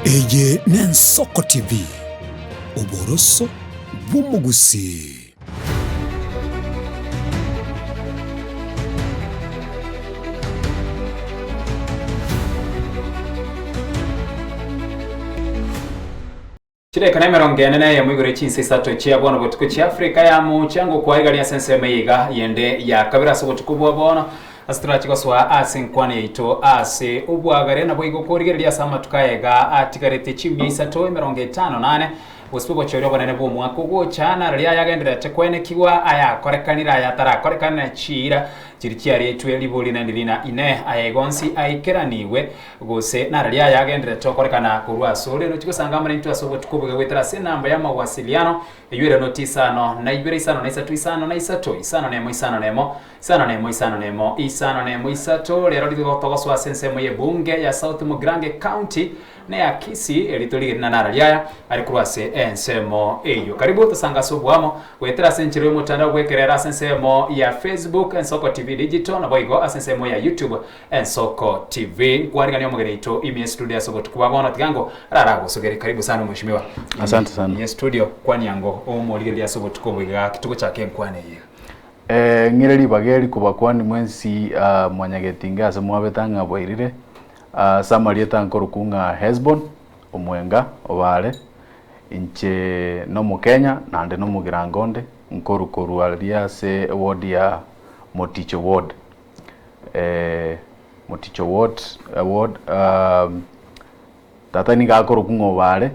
Eye n'Ensoko TV, oboroso bw'omogusii. Chidakika nemerongo ene na eyemo igoro chinsa isato chia bono botuko chia Afrika ya Moocha ngokwaigania ase ensemo eye iga yende ya kabere ase obotuko bwa bono ase torache gosoa ase enkwana yaito ase obwagare naboigo korigereria ase amatuko aya iga atigarete chimia isato emerongo etano nane gose obochori obonene bw'omwaka ogocha nararia ayagendererete koenekigwa ayakorekanire ayatarakorekana ne chiira chiria chiaretwe ribori naende rina inee aya iga onsi aikeranigwe Gose nararia aya agendererete gokorekana korwa asore, nochie gosanga amo naintwe ase obotuko obobe goetera ase enamba y'amawasiliano, eyio ere noti isano na ibere isano na isato isano na isato isano na emo isano na emo isano na emo isano na emo isano na emo isato. Rero rigo togosoa ase ensemo y'ebunge ya South Mugirango Ecounty na eya Kisii, erio torigererie na nararia aya are korwa ase ensemo eyio. Karibu tosange ase oboamo goetera ase enchera y'omotandao bw'ekerero ase ensemo ya Facebook, Ensoko TV Digital, naboigo ase ensemo ya YouTube Ensoko TV. Nkwarigania omogeni oito ime estudio ase obotuko bwa bono tiga ngo raragosogere. Karibu sana mheshimiwa. Asante sana. Ime studio kwania ngo omorigereria ase obotuko obo iga kitogochaka enkwana eye iga. Eh, ng'ire ribaga eri kobakwani mwensi ah, mwanyagetinge ase mwabete ang'e abwairire Ah, ase amarieta nkorokwa ng'a Hesbon Omwenga Obare inche nomokenya naende nomogirango onde nkorwa korwa aria ase eward ya Moticho ward. Moticho ward, ward tata nigo akorokwa ng'a Obare,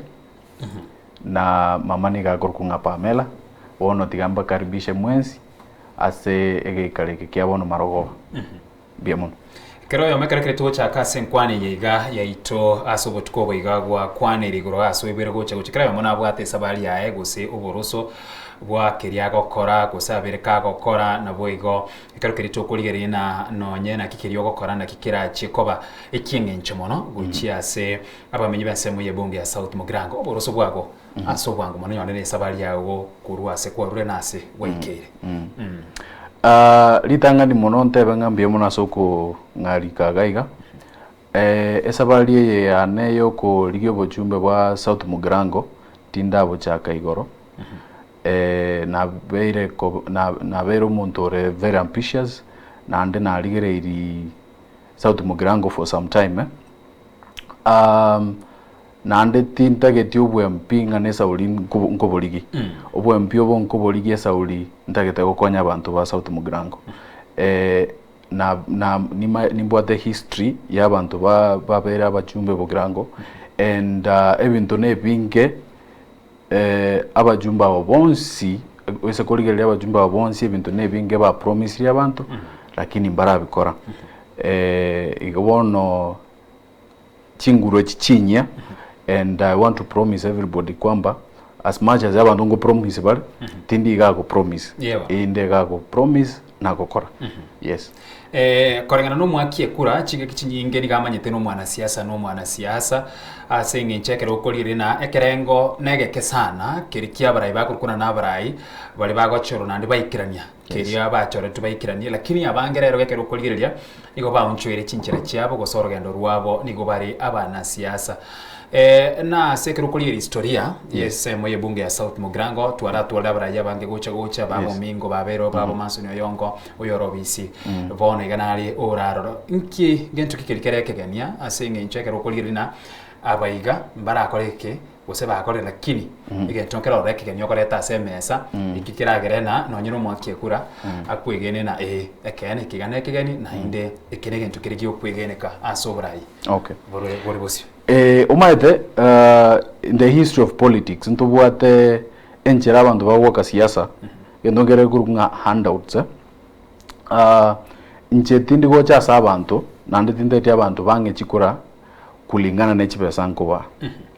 na mama nigo akorokwa ng'a Pamela, bono tiga mbakaribishe mwensi ase egeikaro eke kia bono marogoba, mbuya mono. Ekero oyomo ekero keria togochaka ase enkwana eye iga yaito ase obotuko obo iga gwakwanire igoro ase oibwere gocha gocha kera oyomo nabwate esabari yaye gose oboroso bwa keria agokora gose abere kagokora naboigo Ekero keria tokorigereria na nonye naki keria ogokora naki kerachie koba ekieng'encho mono gochia ase abamenyi b'ensemo y'ebunge ya South Mugirango, oboroso bwago ase obwango mono nonye na esabari yago korwa ase kwarure na ase gwaikeire. Ritang'ani mono ntebe ng'a mbuya mono ase okong'arika iga iga, esabari eye yane ya okorigia obochumbe bwa South Mugirango tindabochaka igoro. Nabeire ko nabeire omonto ore very ambitious, naende narigereirie South Mugirango for some time, naende tintageti obwempi ng'a na esauri nko nkoborigia, obwempi obo nkoborigia esauri ntagete gokonya abanto ba South Mugirango. Na na nima nimbwate history ya abanto ba babeire abachumbe Bogirango and ebinto na ebinge. Abajumbe abo bonsi, ase korigereria abajumbe abo bonsi ebinto na ebinge bapromisirie abanto, lakini mbarabikora. Igo bono chinguru echi chinyia and I want to promise everybody kwamba as much as abanto ngopromise bare, tindi iga gopromise, Yebo. inde iga gopromise na gokora, yes. Koreng'ana nomwaki ekura, chingaki chinyinge nigo amanyete nomwanasiasa nomwanasiasa, ase eng'encho ekero okorigereria na ekerengo negeke sana keria kia abarai bakorokwana na abarai baria bagochorwa naende baikerania keria bachoretwe baikeranie, lakini abange rero ekero okorigereria nigo baonchoire chinchera chiabo gose orogendo rwabo nigo bare abanasiasa. Na ase ekero okorigereria historia y'ensemo y'ebunge ya South Mugirango, twaratwarire abarai abange gocha gocha, baba Omingo, baba Ero, baba Manson Oyongo, oyore obisi, bono iga nare oraroro. Nki ngento ki keria kere ekegenia ase eng'encho ekero okorigereria ng'a abaiga mbarakore eke gose bakorire lakini egento nkere ororo ekegeni okoreta ase emesa, eki keragere ng'a nonye na omwaki ekura akwegene ng'a ee ekeene eke iga nekegeni naende eke negento kere giokwegeneka ase oborai Okay. bore bore bosio. Omanyete in the history of politics ntobwate enchera abanto bagoaka siasa, egento nkere gekorokwa ng'a handouts eh, inche tindi gocha ase abanto naende tintageti abanto bang'e chikura kulingana ne chibesa nkobaa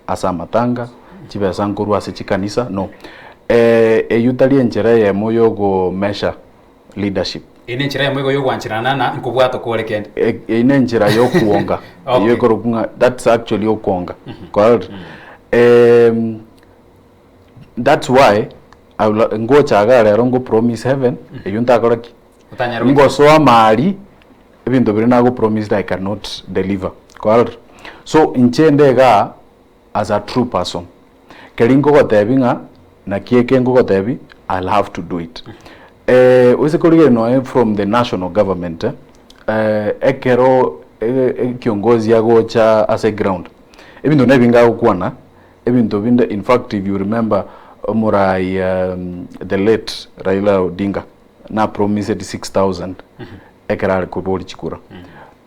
ase amatanga, chibesa nkorwa ase chikanisa no. Eyio tari enchera eyemo yogo measure leadership. Eye nenchera eyemo igo yogwancherana na nkobwata okore kende. Eyio nenchera yokwonga Okay. eyio ekorokwa ng'a that's actually okwonga kwarorire that's why I will ngocha iga rero ngo promise heaven eyio ntakora ki? Otanyare goika. Ngosoa amari ebinto biria nago promised I cannot deliver kwarorire so inche inde igaa. as a true person. Keri nkogotebi ng'a naki eke nkogotebi I'll have to do it. Oise korigereria noe from the national government ekero ekiongozi agocha ase eground, ebinto na ebinge agokwana, ebinto binde in fact if you remember omorai the late Raila Odinga na promised 6000 ekero are koboria chikura.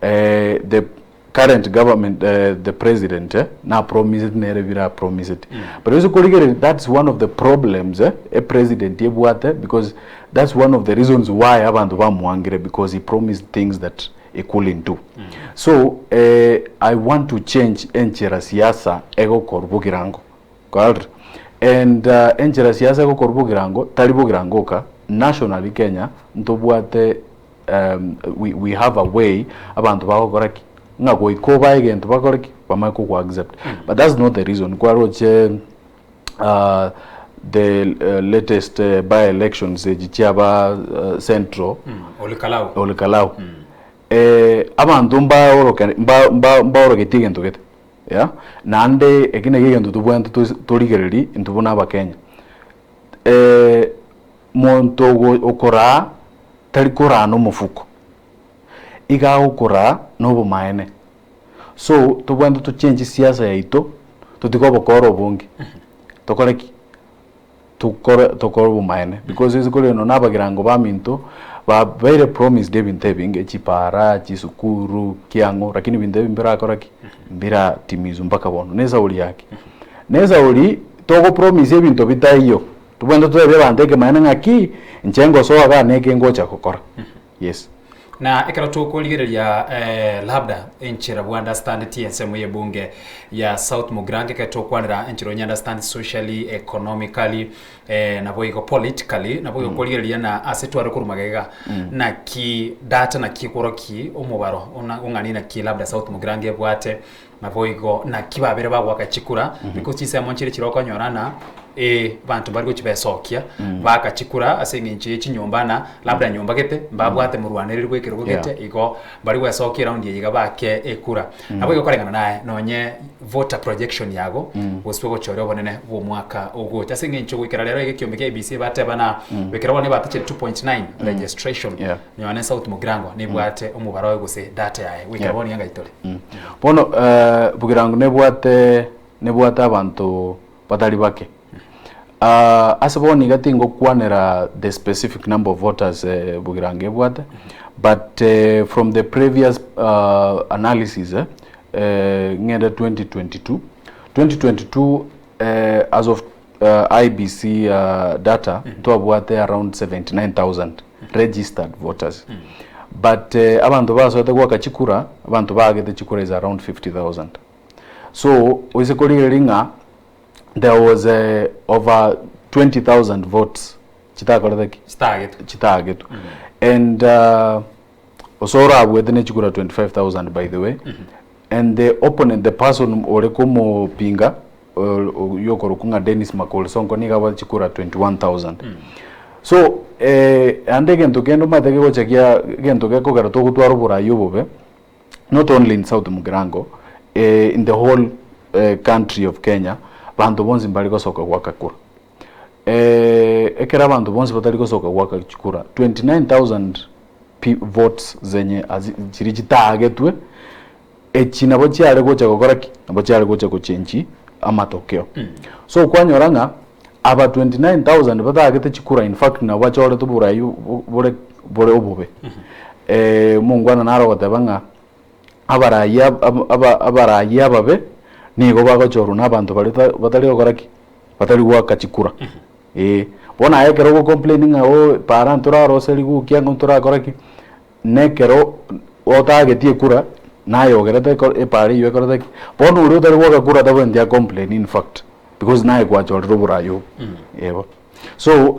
The current government the president na promised nere bira promised but ase korigereria that's one of the problems e president ebwate because that's one of the reasons why abanto bamwangire because he promised things that he couldn't do. So I want to change enchera siasa egokorwa bogirango kwarorire and enchera siasa egokorwa bogirango tari bogirango oka nationally Kenya ntobwate we, we have a way abanto bagokora ki ng'a goika obae egento bakore ki bamanye kogo accept but that's not the reason kwaroche the latest by elections echi chiaba central Olkalau. Olkalau abanto mbaoroke mba mba mbaorogetie egento gete yeah naende eki naki egento tobwenerete tosi torigererie intwe buna abakenya Monto okoraa tari koraa nomofuko, iga agokoraa nobomaene. So tobwenerete tochenche siasa yaito, totige obokora obonge, tokore ki? Tokore tokore obomaene because ase kore eno nabagirango baminto babeire promised ebinto ebinge, chipara, chisukuru, kiang'o, lakini ebinto ebi mbirakora ki? Mbiratimizwa mpaka bono, na esauri yake. Na esauri togopromise ebinto bitaiyo. Tobwenerete totebie abanto ekemanyererio ng'aki, inche ngosoa igaa neke ngocha gokora. Yes. Na ekero tokorigereria labda enchera bwa understand ensemo y'ebunge ya South Mugirango ekero tokwanera enchera onye understand socially, economically naboigo politically naboigo korigereria na ase tware korwa magega naki data naki ekoroki omobaro ong'ani naki labda South Mugirango ebwate Naboigo naki babere bagoaka chikura, because chinsemo nchire chire okonyora ng'a abanto mbari gochia besokia, baaka chikura ase eng'encho ye chinyomba ng'a labda nyomba gete, mbabwate morwanereri bwa ekerogo gete, igo mbari gwesokia eraundi eye iga baake ekura. Naboigo koreng'ana naye nonye voter projection yago, gose obochore obonene bwa omwaka ogocha. Ase eng'encho goikera rero iga ekiombe kia IEBC bateba ng'a goikera bono ebatachire 2.9 registration. Nonya ne South Mugirango nebwate omobaro oye gose data yaye goikera bono iga ngaitore. Bono Bugirango nebwate nebwate abanto batari bake. Ase bono iga tingokwanera the specific number of voters Bugirango ebwate, but from the previous analysis ng'ende 2022, 2022 as of IEBC data ntwabwate around 79,000 registered voters but abanto basoete goaka chikura abanto baagete chikura is around 50,000 so oise korigereria ng'a there was over 20,000 votes chitakorete ki? Chitaagetwe. Chitaagetwe and Osoro abuete ne chikura 25,000 by the way and the opponent the person ore komopinga oyio okorokwa ng'a Dennis Makori Sonko nigo abwate chikura 21,000 so ande egento kende omanyete kegocha kia egento gekogera togotwara oborai obobe not only in South Mugirango in the whole country of Kenya banto bonsi mbare gosoka goaka kura. Ekero abanto bonsi batari gosoka goaka chikura, 29,000 pi votes zenye azi chiria chitaagetwe, echi nabo chiare gocha gokora ki? Nabo chiare gocha gochengi amatokeo. So kwanyora ng'a aba 29,000 bataagete chikura in fact nabo bachorete oborai bore bore obobe. Omongwana naro ogoteba ng'a abarai aba abarai ababe nigo bagochorwa na abanto baria batari gokora ki? Batari goaka chikura. Eeh. Bono aye ekero ogo complain ng'a oh para ntoraroseriwu kiang'o ntorakora ki, na ekero otagetie ekura, naye ogerete eko epara eywo ekorete ki, bono oria otari goaka kura tabwenereti a complain in fact, because naye gwachorire oborai obwo, ebo. So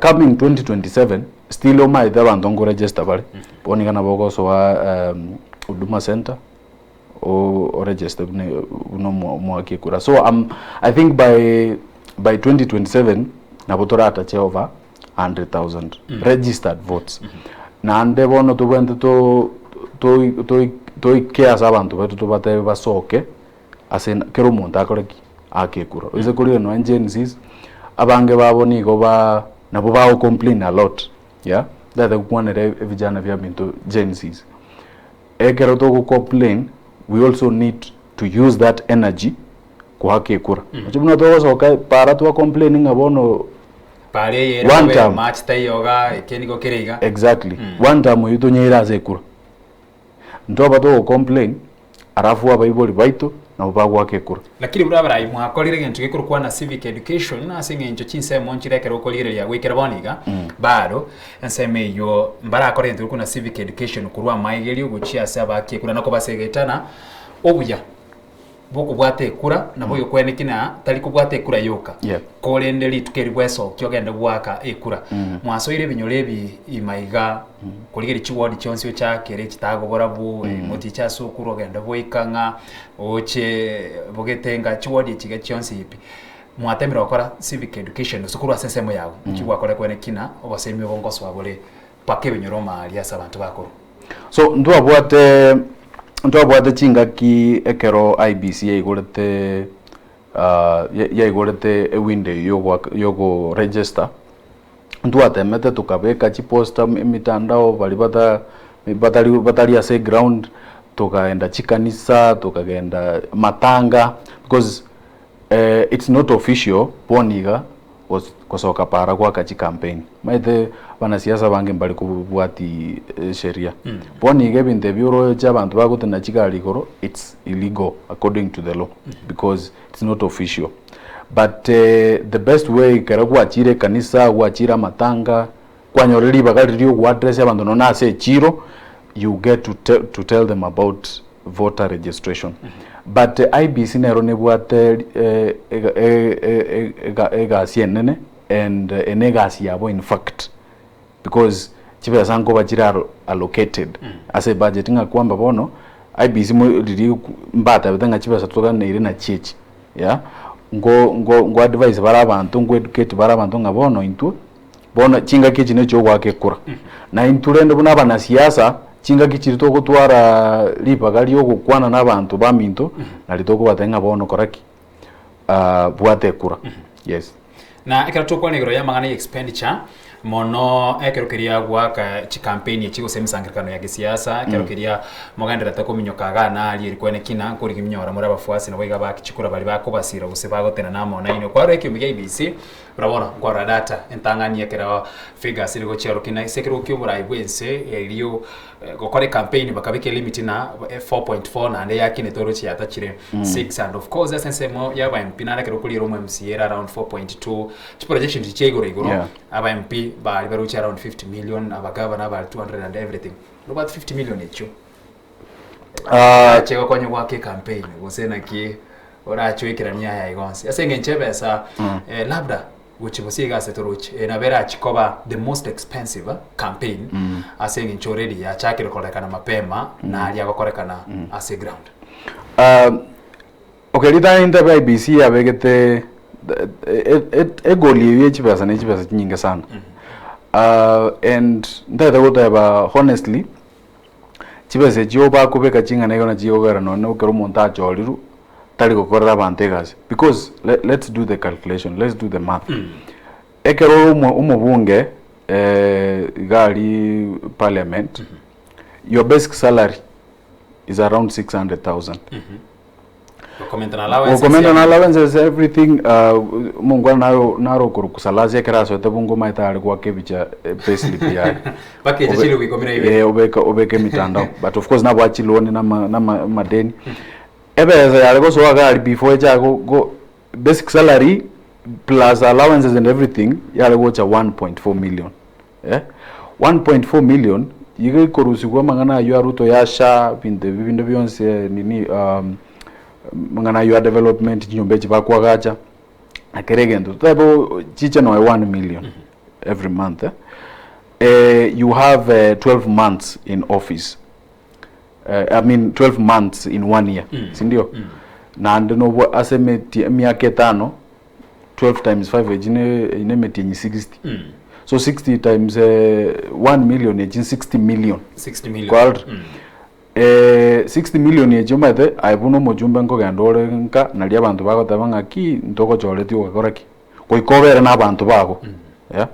coming 2027, still omanyete abanto nkoregister bare, bono iga nabo ogosoa huduma center, oregister buna buna omoaki ekura. So I think by by 2027 nabo toratache over 100,000 registered votes. Naende bono tobwenerete to toike ase abanto baito tobatebie basoke ase kera omonto akore ki? Ake ekura. Oise korire nonya Gen Zs, abange babo nigo ba nabo bago complain a lot, yeah, ntagete gokwanera ebijana biaminto Gen Zs. Ekero togo complain, we also need to use that energy goaka ekura. Oche buna togosoka para twa complain ng'a bono Para eye ere One bobe, term. match taiyo igaa, eke nigo kere iga. Exactly. One term eyio tonyeire ase ekura. Ntoba togo complain alafu abaibori baito nabo bagoaka ekura. Lakini buna abarai mwakorire egento gekorokwa na civic education ase eng'encho chinsemo nchire ekero okorigereria goikera bono iga bado ensemo eywo mbarakore egento gekorokwa na civic education korwa amaigerio gochia ase abaaki ekura na kobasegeta na obuya. Bw'okobwata ekura, nabo oyokweneki na tari kobwata ekura yoka, Yeah. korende rituko eri bwesokia ogende goaka ekura. Mwasoire ebinyoro ebi ima iga, korigereria chiward chionsi ochakere chitagoborabwo, motiche ase okure ogende boika ng'a oche bogete ng'a chiward echi iga chionsi pi. Mwatemire gokora civic education gose korwa ase ensemo yago, nki gwakora kweneki na obosemi obo ngosoa bore mpaka ebinyoro ime aria ase abanto bakorwa. So ntwabwate ntwabwate chingaki ekero IEBC yaigorete yaigorete ewindow eywo yogoaka yogo register, ntwatemete tokabeka chiposter emitandao baria bata batari batari ase eground, tokaenda chikanisa, tokagenda matanga because it's not official bono iga gosoka para goaka chicampaign. Omanyete abanasiasa abange mbare kobwati sheria. Bono iga ebinto ebi oroche abanto bagotena chigari igoro it's illegal according to the law because it's not official. But the best way ekero gwachire ekanisa, gwachire amatanga, kwanyorire ribaga riria ogo address abanto nonya ase echiro, you get to to tell them about voter registration. But IEBC nero nebwate egasi enene and ene egasi yabo in fact because chibesa nkoba chire allocated ase ebudget ng'a kwamba bono IEBC riria mbatebete ng'a chibesa toganeire nachi echi yeah, nko nko nko advise bare abanto nko educate bare abanto ng'a bono intwe Bono chingaki echi nechi'ogoaka ekura. Na intwe rende buna abanasiasa, chingaki chiria togotwara ribaga ri'ogokwana nabanto baminto, nario tokobatebia ng'a bono kora ki? Bwata ekura. Yes. Na ekero tokwana igoro y'amang'ana ya expenditure, mono ekero keria goaka chikampeni echi gose emisangererekano ya gesiasa, ekero keria mogendererete kominyoka igaa na aria eri kwene kina, nkorigia minyora more abafuasi nabo iga baki chikura baria bakobasira gose bagotenena amo nainwe. Kwarora ekiombe gia IEBC, Buna bono nkorora data entang'ani ekero figures ere gochia rokina ase ekerogo kia oborai bwense erio gokora ecampaign bakabeka elimit na 4.4 naende yakinete oroche yatachire 6 and of course ase ensemo ya aba MP naende ekero okoriera omo MCA ere around 4.2 chiprojections chia igoro igoro Yeah. aba MP bari baroche around 50 million abagavana abare 200 and everything nobwate 50 million echio Orache gokonya goaka ecampaign gose naki orache oikeranie aya iga onsi ase eng'encho ebesa labda gochia gose iga ase toroche eye nabo erachi koba the most expensive campaign ase eng'encho already yachakire korekana mapema naria agokorekana ase eground. Okay ritang'ani ntebe IEBC yabegete egoli eywo ya chibesa ne chibesa chinyinge sana and ntagete goteba honestly. Chibesa echio bakobeka ching'ana igo nachi chikogera nonye ekero omonto achorirwe tari gokorera abanto egasi because let's do the calculation, let's do the math. Ekero ore omo omobunge iga aria parliament, your basic salary is around 600,000. Gokomenta na allowances Gokomenta na allowances everything omongwana naro naro okorokwa Salasia ekero asoete bunge omanyete are goaka ebicha payslip yaye. Mpaka eche chilifu ikomi na ibere. Eh, obeka obeka emitandao but of course nabwate chiloni na ama na ama amadeni. Ebesa yare gosoa iga aria before echa go go basic salary plus allowances and everything yare gocha 1.4 million eh, 1.4 million iga ekorusigwa amang'ana aywo a Ruto ya SHA ebinto ebi binde bionsi nini amang'ana aywo a development chinyomba echi bakoagacha na kera egento totabe chiche noe 1 million every month eh, you have 12 months in office I mean 12 months in one year sindio? Naende nobwa ase emeti emiaka etano 12 times 5 echi ne ne emetienyi 60 so 60 times 1 million echi 60 million 60 million. Kwarora? 60 million echi omanyete aye buna omochumbe nkogenda ore nka naria abanto bagoteba ng'aki ntogochoreti ogakora ki? Goika obere na abanto bago yeah.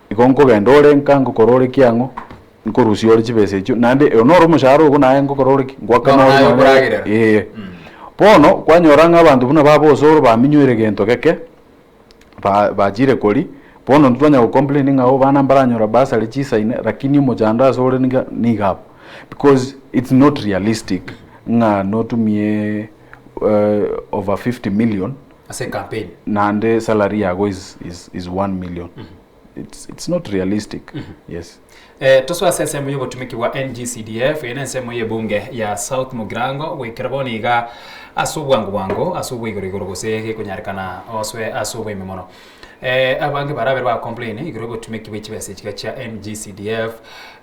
Igo nkogenda ore nka nkokora ore ki ang'o, nkorusia ore chibesa echio naende oyo noro omoshahara ogo naye nkokora ore ki, ngoakana Bono ore naye nonye okoragerera. eh. Bono kwanyora ng'a abanto buna baba osoro baminyoire gento geke, ba bachire koria, bono intwe twanya go complain ng'a oh bana mbaranyora bursary chisaine lakini omochando ase ore niga niga abwo. Because it's not realistic ng'a notumie over 50 million Ase ecampaign. naende salary yago is is is 1 million. It's it's not realistic, yes. Eh, tosoe ase ensemo y'obotumiki bwa NGCDF, eye nensemo y'ebunge ya South Mugirango, goikera bono iga ase obwango bwango, ase obwaigoro igoro gose gekonyarekana osoe ase oboime mono. Eh, abange barabere ba complain igoro y'obotumiki bwe chibesa echiga chia NGCDF,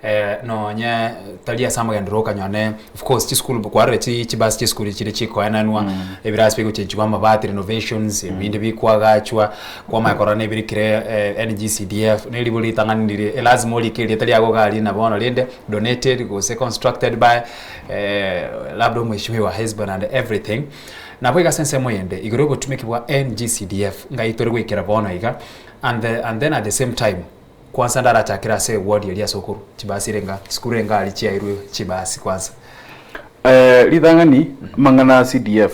eh, nonye tari ase amagenderero okanyora of course chisukuru kwarora chi chibasi chiesukuru chire chikoenanwa, ebirasi bigochenchigwa amabati renovations, ebinde bikwagachwa, Kwamanya korora nebirikire NGCDF, ne ribu ritang'ani riria elasima orike erieta riago iga aria na bono rende donated gose constructed by labda omweshimiwa Hesbon and everything. Nabo iga ase ensemo eyende igoro yobotumeki bwa NGCDF ngai tore goikera bono iga and the and then at the same time kwansa ndarachakere ase eward eria ase okorwa chibasi ere enga chisukuru enga aria chiairwe chibasi kwansa. Ritang'ani amang'ana a CDF,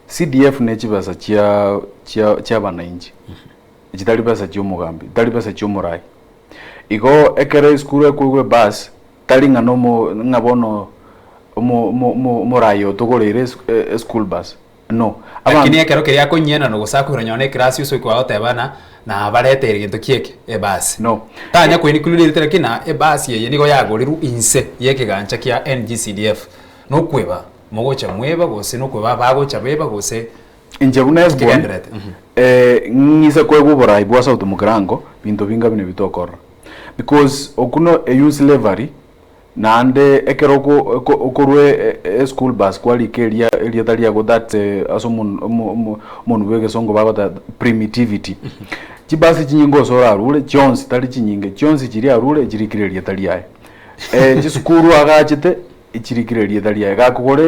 CDF ne chibesa chia chia chi'abanainchi, chitari besa chi'omogambi, tari besa chi'omorai. Igo ekero esukuru ekoigwa ebus, tari ng'a nomo ng'a bono omo omo omo omorai otogoreire esu eschool bus, no. Lakini ekero keria akonyienana gose akoirwa nonye na eclass ase oikwa agoteba ng'a nabareteire gento ki eke? Ebasi. No. Tanya ko include erite lakini na ebasi eye nigo yagorirwe inse ya ekegancha kia NGCDF. Nokweba. Mogocha mweba gose nokweba abagocha beba gose Inche buna Hesbon, Kigendererete, mhm. eh, ng'ise koegwa oborai bwa South Mugirango, binto binga buna ebi tokorora. Because okwo no eywo slavery, naende ekero oko oko okorwa e- e- eschool bus kwarika eria erieta riago that's ase omon omo omo omonwe bwa egesongo bagoteba primitivity. Chibasi chinyinge ase orarure chionsi tari chinyinge, chionsi chiria arure chirikire erieta riaye. Chisukuru agachete. Echirikire erieta riaye, gakogora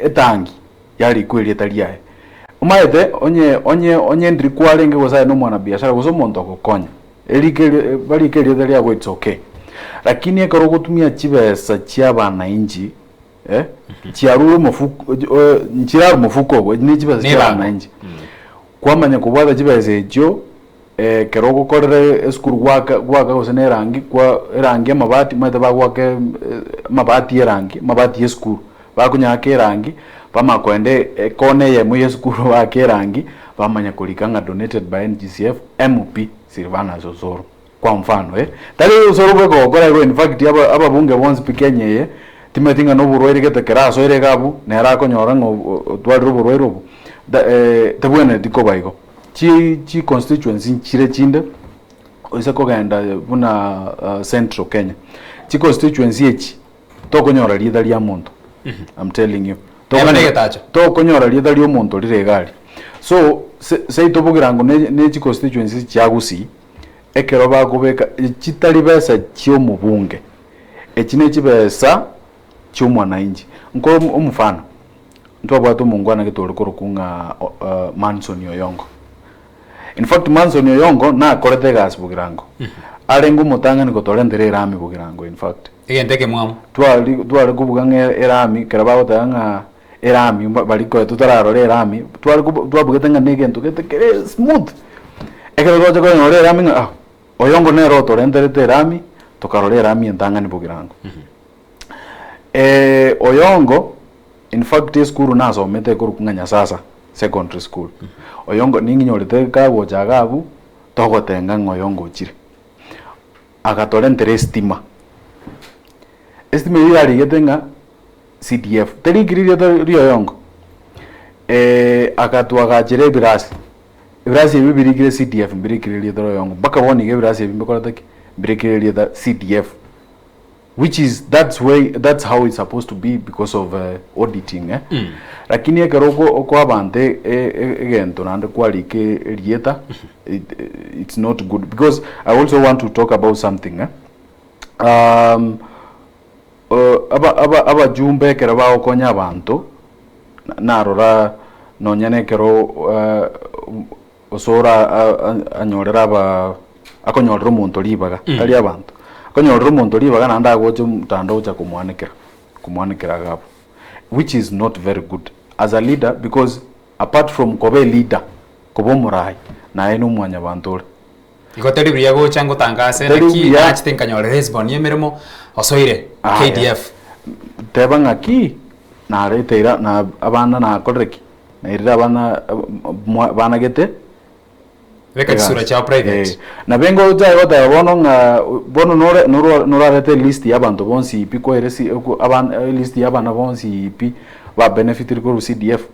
etangi yarikwa erieta riaye. Omanyete onye onye onye ndiri kwarenge gose aye na omwanabiashara gose omonto ogokonya, erike erio barike erieta riago it's okay. Lakini ekero ogotumia chibesa chia abanainchi eh, chiarure omofuko nchirare omofuko obo, echi ne chibesa chia Nebango. abanainchi. Kwamanya kobwata chibesa echio Ekero ogokorera esukuru gwaka gwaka gose na erangi kwa erangi amabati omanyete bagoaka amabati ya erangi amabati ya esukuru, bakonyaaka erangi bamanya koenda ekona eyemo ya esukuru baake erangi bamanya korika ng'a donated by NGCF MP Silvanus Osoro kwa mfano eh. Tari Osoro bweka ogokora igo in fact aba ababunge bonsi pi Kenya eye timanyeti ng'a na oborwaire gete kera asoire iga abwo nere akonyora ng'a otwarire oborwaire obo tebwenereti koba igo. Chi chi constituency nchire chinde oise kogenda buna central Kenya, chi constituency echi tokonyora rieta ria monto, I'm telling you. Eba na egetacho. Tokonyora rieta ria omonto rire iga aria. So se seito bogirango ne ne chi constituency chia Gusii, ekero bakobeka chitari besa chia omobunge, echi ne chibesa chia omwananchi. Nko omofano. Ntwabwate omongwana gete ore korokwa ng'a Manson Oyongo. In fact Manson Oyongo nakorete egasi Bogirango. Arenge omotang'ani gotorentera erami Bogirango in fact. Egento ekemwamu. Twari tware kobuga ng'a erami ekero bagoteba ng'a erami baria kore totararora erami, tware kobu twabugete ng'a na egento gete kere smooth. Ekero twacha konyora erami ng'a ah, Oyongo nere otorenterete erami, tokarora erami entang'ani Bogirango. Oyongo in fact esukuru nasomete ekorokwa ng'a Nyasasa secondary school, Oyongo ning'inyorete kagocha iga abwo, togotenga ng'a Oyongo ochire, agatorentera estima, estima eywo yarigete ng'a CDF, terikiri rieta ria Oyongo, agatwagachera ebirasi, ebirasi ebio birikire CDF mbirikire rieta ria Oyongo, mpaka bono iga ebirasi ebi mbikorete ki? Mbirikire rieta CDF. Which is that's way that's how it's supposed to be because of auditing eh. Lakini ekero oko okoa abanto e- e- egento naende kwarika erieta it, it's not good because I also want to talk about something eh. Um, Aba aba abajumbe ekero bagokonya abanto, narora nonya na ekero osoro anyorere aba akonyorera omonto ribaga, tari abanto, akonyorera omonto ribaga naende agocha omotandao ocha komoanekera, komoanekera iga abwo, which is not very good as a leader because apart from koba eleader, koba omorai, naye na omwanyabanto ore. Igo teri buya gocha ngotangase Teri naki buya. nachete nkanyorera Hesbon emeremo osoire Aya. KDF. Teba ng'aki nareteire na abana nakorire ki? Nairire abana mwa banagete Beka chisura egasi. chiao private. Eh, nabo engocha goteba bono ng'a bono nore noro norarete elist ya abanto bonsi pi kwaire si abana elist ya abana bonsi pi ba benefitiri korwa CDF.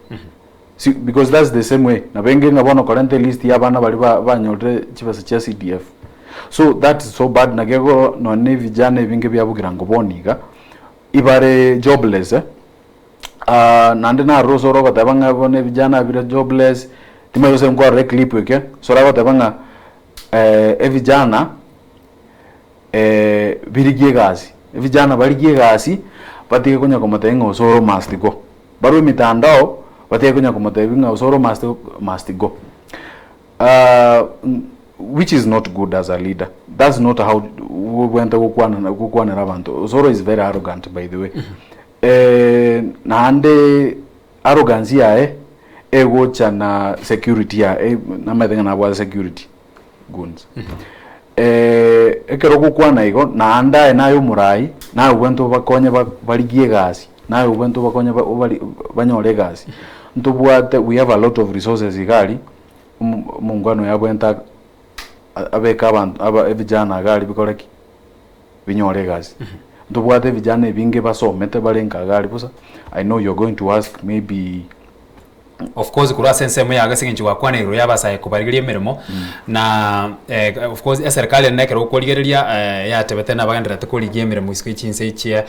Si because that's the same way nabo enge ng'a bono korenta elist ya abana baria ba banyorire chibesa chia CDF. So that is so bad naki ego nonye na ebijana ebinge biabugira ngo bono iga, ibare jobless eh, naende naroro ase ore ogoteba ng'a bono ebijana bire jobless, timanyeti gose nkwarora eclip eke, ase ore agoteba ng'a ebijana birigie egasi, ebijana barigie egasi, batige konya komotebia ng'a osoro must go. Barwe emitandao, batige konya komotebia ng'a osoro must must go. Which is not good as a leader, that's not how obwenerete gokwana gokwanera abanto, osoro is very arrogant by the way. Naende arrogance yaye egocha na security yaye, namanyete ng'a nabwate security goons. Ekero ogokwana igo, naende aye naye omorai, naye obwenerete obakonye barigie egasi, naye obwenerete obakonye banyore egasi. Ntobwate we have a lot of resources iga aria, omongwana oyo abwenerete abeke abanto aba ebijana iga aria bikore ki? Binyore egasi. Ntobwate ebijana ebinge basomete bare nka iga aria bosa, I know you are going to ask maybe. Of course korwa ase ensemo yago ase eng'encho gwakwana igoro y'abasae kobarigeria emeremo, na of course eserikari ere nekero okorigereria yatebete nabagendererete korigia emeremo isiko ye chinse echia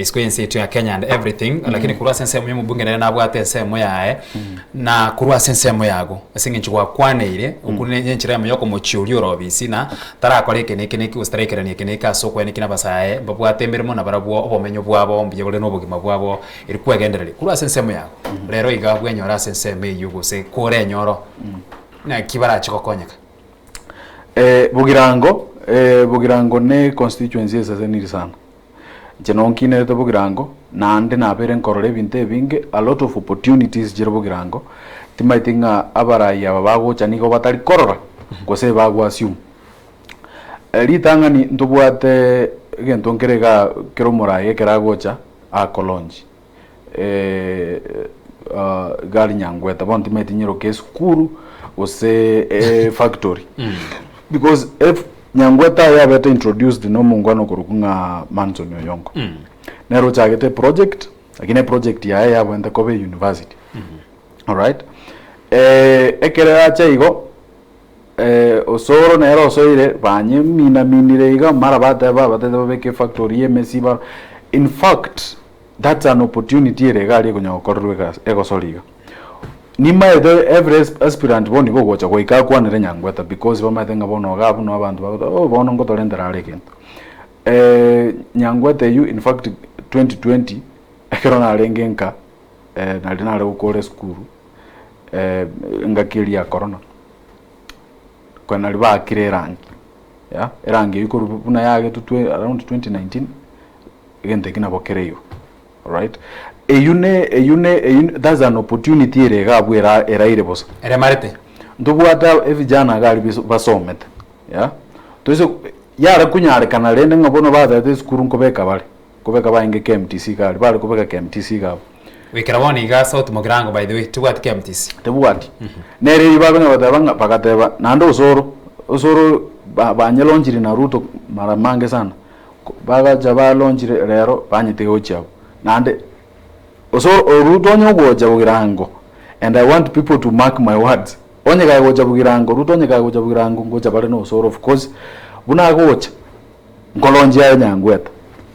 isiko y'ense yaito ya Kenya and everything, lakini korwa ase ensemo ya omobunge nere nabwate ensemo yaye, na korwa ase ensemo yago ase eng'encho gwakwaneire, okwo ne enchera eyemo ya okomochia oria ore obisi na tarakora eke na eke na eke gose taraikerania eke na eke ase okoenekia na abasae mbabwate emeremo nabarabwo obomenyo bwabo mbuya bore na obogima bwabo Eri kwegendereria korwa ase ensemo yago, rero iga bwenyore ase ensemo eyio gose korenyoro, naki barache gokonyeka? Bogirango, Bogirango ne constituency eseseniri sana. Inche noo nkinerete Bogirango, naende nabeire nkorora ebinto ebinge, a lot of opportunities chire Bogirango, timaeti ng'a abarai aba bagocha nigo batari korora, gose bago assume. Ritang'ani ntobwate egento nkere igaa kere omorai ekero agocha, akolonchi gari nyangweta bono timanyeti nyeroke esukuru gose efactory because if nyangweta aye abete introduced na omongwana okorokwa ng'a Manson Oyongo nere ochagete eproject lakini eproject yaye yabwenerete koba euniversity alright ekero yacha igo. Osoro nere osoire banyeminaminire iga mara bateba batete babeke efactory y'emesi ba in fact that's an opportunity ere iga aria ekonya gokorerwa egasi egosori iga. Nimaete every aspirant bono igo ogocha goika akwanere Nyangweta because bamaete ng'a bono iga abwo noo abanto bagoteba oh bono ngotorentera are egento. Nyangweta eywo in fact 2020 ekero narenge nka nari nare gokora esukuru engaki eria ya corona. Korende naria baakire erangi, yeah, erangi eywo korwa buna yagetwe twe around 2019, egento ekio nabo kere igo, alright. Eywo ne eywo ne eywo that's an opportunity ere iga abwo era eraire bosa. Eremarete. Ntobwate ebijana iga aria biso basomete, yeah, toise yare konyarekana rende ng'a bono batebete esukuru nkobeka bare, nkobeka barenge KMTC iga aria, bare kobeka KMTC iga abwo. Goikera bono iga South Mugirango by the way tibwati KMTC. Tebwati. Nere eyio bakonya goteba ng'a bagateba naende osoro, osoro ba banyelonchiri na Ruto mara mange sana. Ko bagacha balonchire rero banyetiga gochia abwo. Naende osoro o Ruto onye ogocha bogirango and I want people to mark my words, onye kagocha bogirango, Ruto onye kagocha bogirango ngocha bare na osoro of course, buna agocha, nkolonchia aye Nyangweta.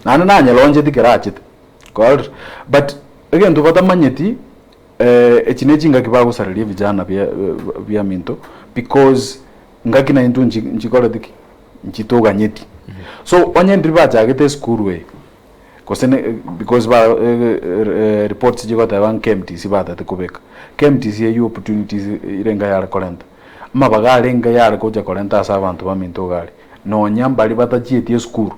Naende nanyeloncheti kero achete. Kwarorire? But egento batamanyeti echi ne chingaki bagosareria ebijana bia biaminto because ngaki naintwe nchi nchikoreti ki? Nchitoganyeti. So onye ndiri bachagete esukuru eye, Gose ne because ba reports chigoteba KMTC batete kobeka. KMTC eywo opportunities ere yare korenta. Amabaga arenge yare gocha korenta ase abanto baminto iga aria. Nonya mbaria batachieti esukuru,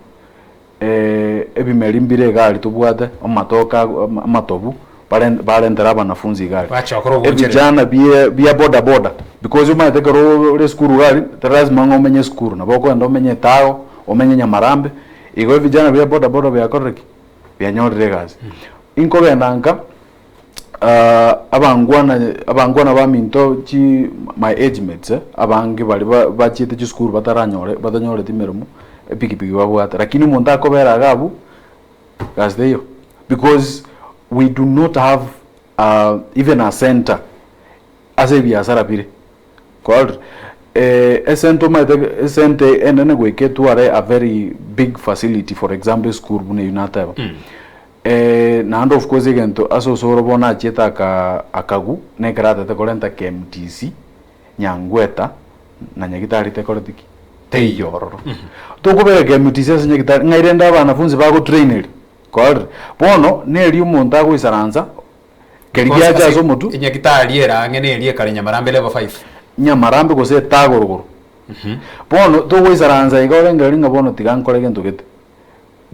ebimeri mbire iga aria tobwate, amatoke amatobu, barentera abanafunzi iga aria. Bachokora obonchereri. Ebijana bie bia boda boda, because omanyete ekero ore esukuru iga aria, tari lazima ng'a omenye esukuru, nabo okogenda omenye etago, omenye Nyamarambe, igo ebijana bia boda boda biakorire ki? Bianyorire egasi. Inkogenda nka, abangwana abangwana baminto chi my age mates abange baria ba bachiete chisukuru bataranyore batanyoreti emeremo, epikipiki babwate, lakini omonto akobera iga abwo, gasi teiyo. Because we do not have even a center ase ebiasara bire, kwarorire? Esente omanyete esente enene goika etware a very big facility for example esukuru buna eywo nateba. Naende of course egento ase osoro bono achiete aka akagwa na ekero atete korenta KMTC, Nyangweta na Nyagitari tekoreti ki? Teiyo ororo. Tokobeka KMTC ase Nyagitari ng'ai rende abanafunzi bagotraineria? Kwarorire? Bono neri omonto agoisaransa keri giacha ase omotwe. Nyagitari ere ang'e neri ekare Nyamarambe level 5. Nyamarambe gose etagorogoro. Bono togoisaransa iga orengereria ng'a bono tiga nkore gento gete.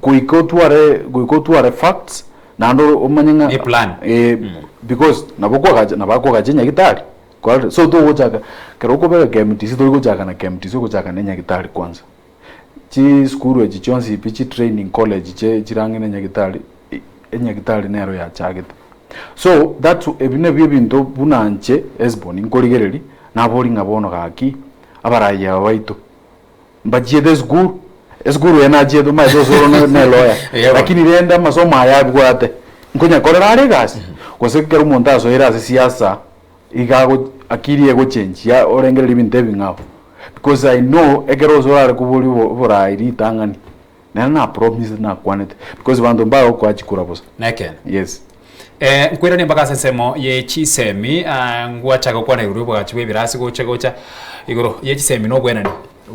Goika otware goika otware facts naende omanye ng'a Ne plan. eh, because nabo okoagacha nabo akoagacha enyagitari kwarorire so togochaka ekero okobeka KMTC tori gochaka na KMTC ogochaka na enyagitari kwanza. Chisukuru echi chionsi pi chi training college che chire ang'e na enyagitari, enyagitari nero yachagete. So that's ebi nabio ebinto buna inche Hesbon nkorigereria, nabori ng'a bono gaki, abarai aba baito. Mbachiete esukuru, esukuru eye nachiete omanyete osoro ne ne lawyer, Eeh bono. lakini rende amasomo aya abwate, nkonyakorera are egasi? Gose ekero omonto asoire ase siasa, iga ago akili egochenchia orengereria ebinto ebing'ao. Because I know ekero osoro are koboria obo oborai ritang'ani, nere na promisete nakwanete, because banto mbagokoa chikura bosa. Nekeene. Yes. Nkoiranie mpaka ase ensemo ye chisemi, ngwachaka gokwana igoro y'obogachi bw'ebirasi gocha gocha igoro ye chisemi na obwenani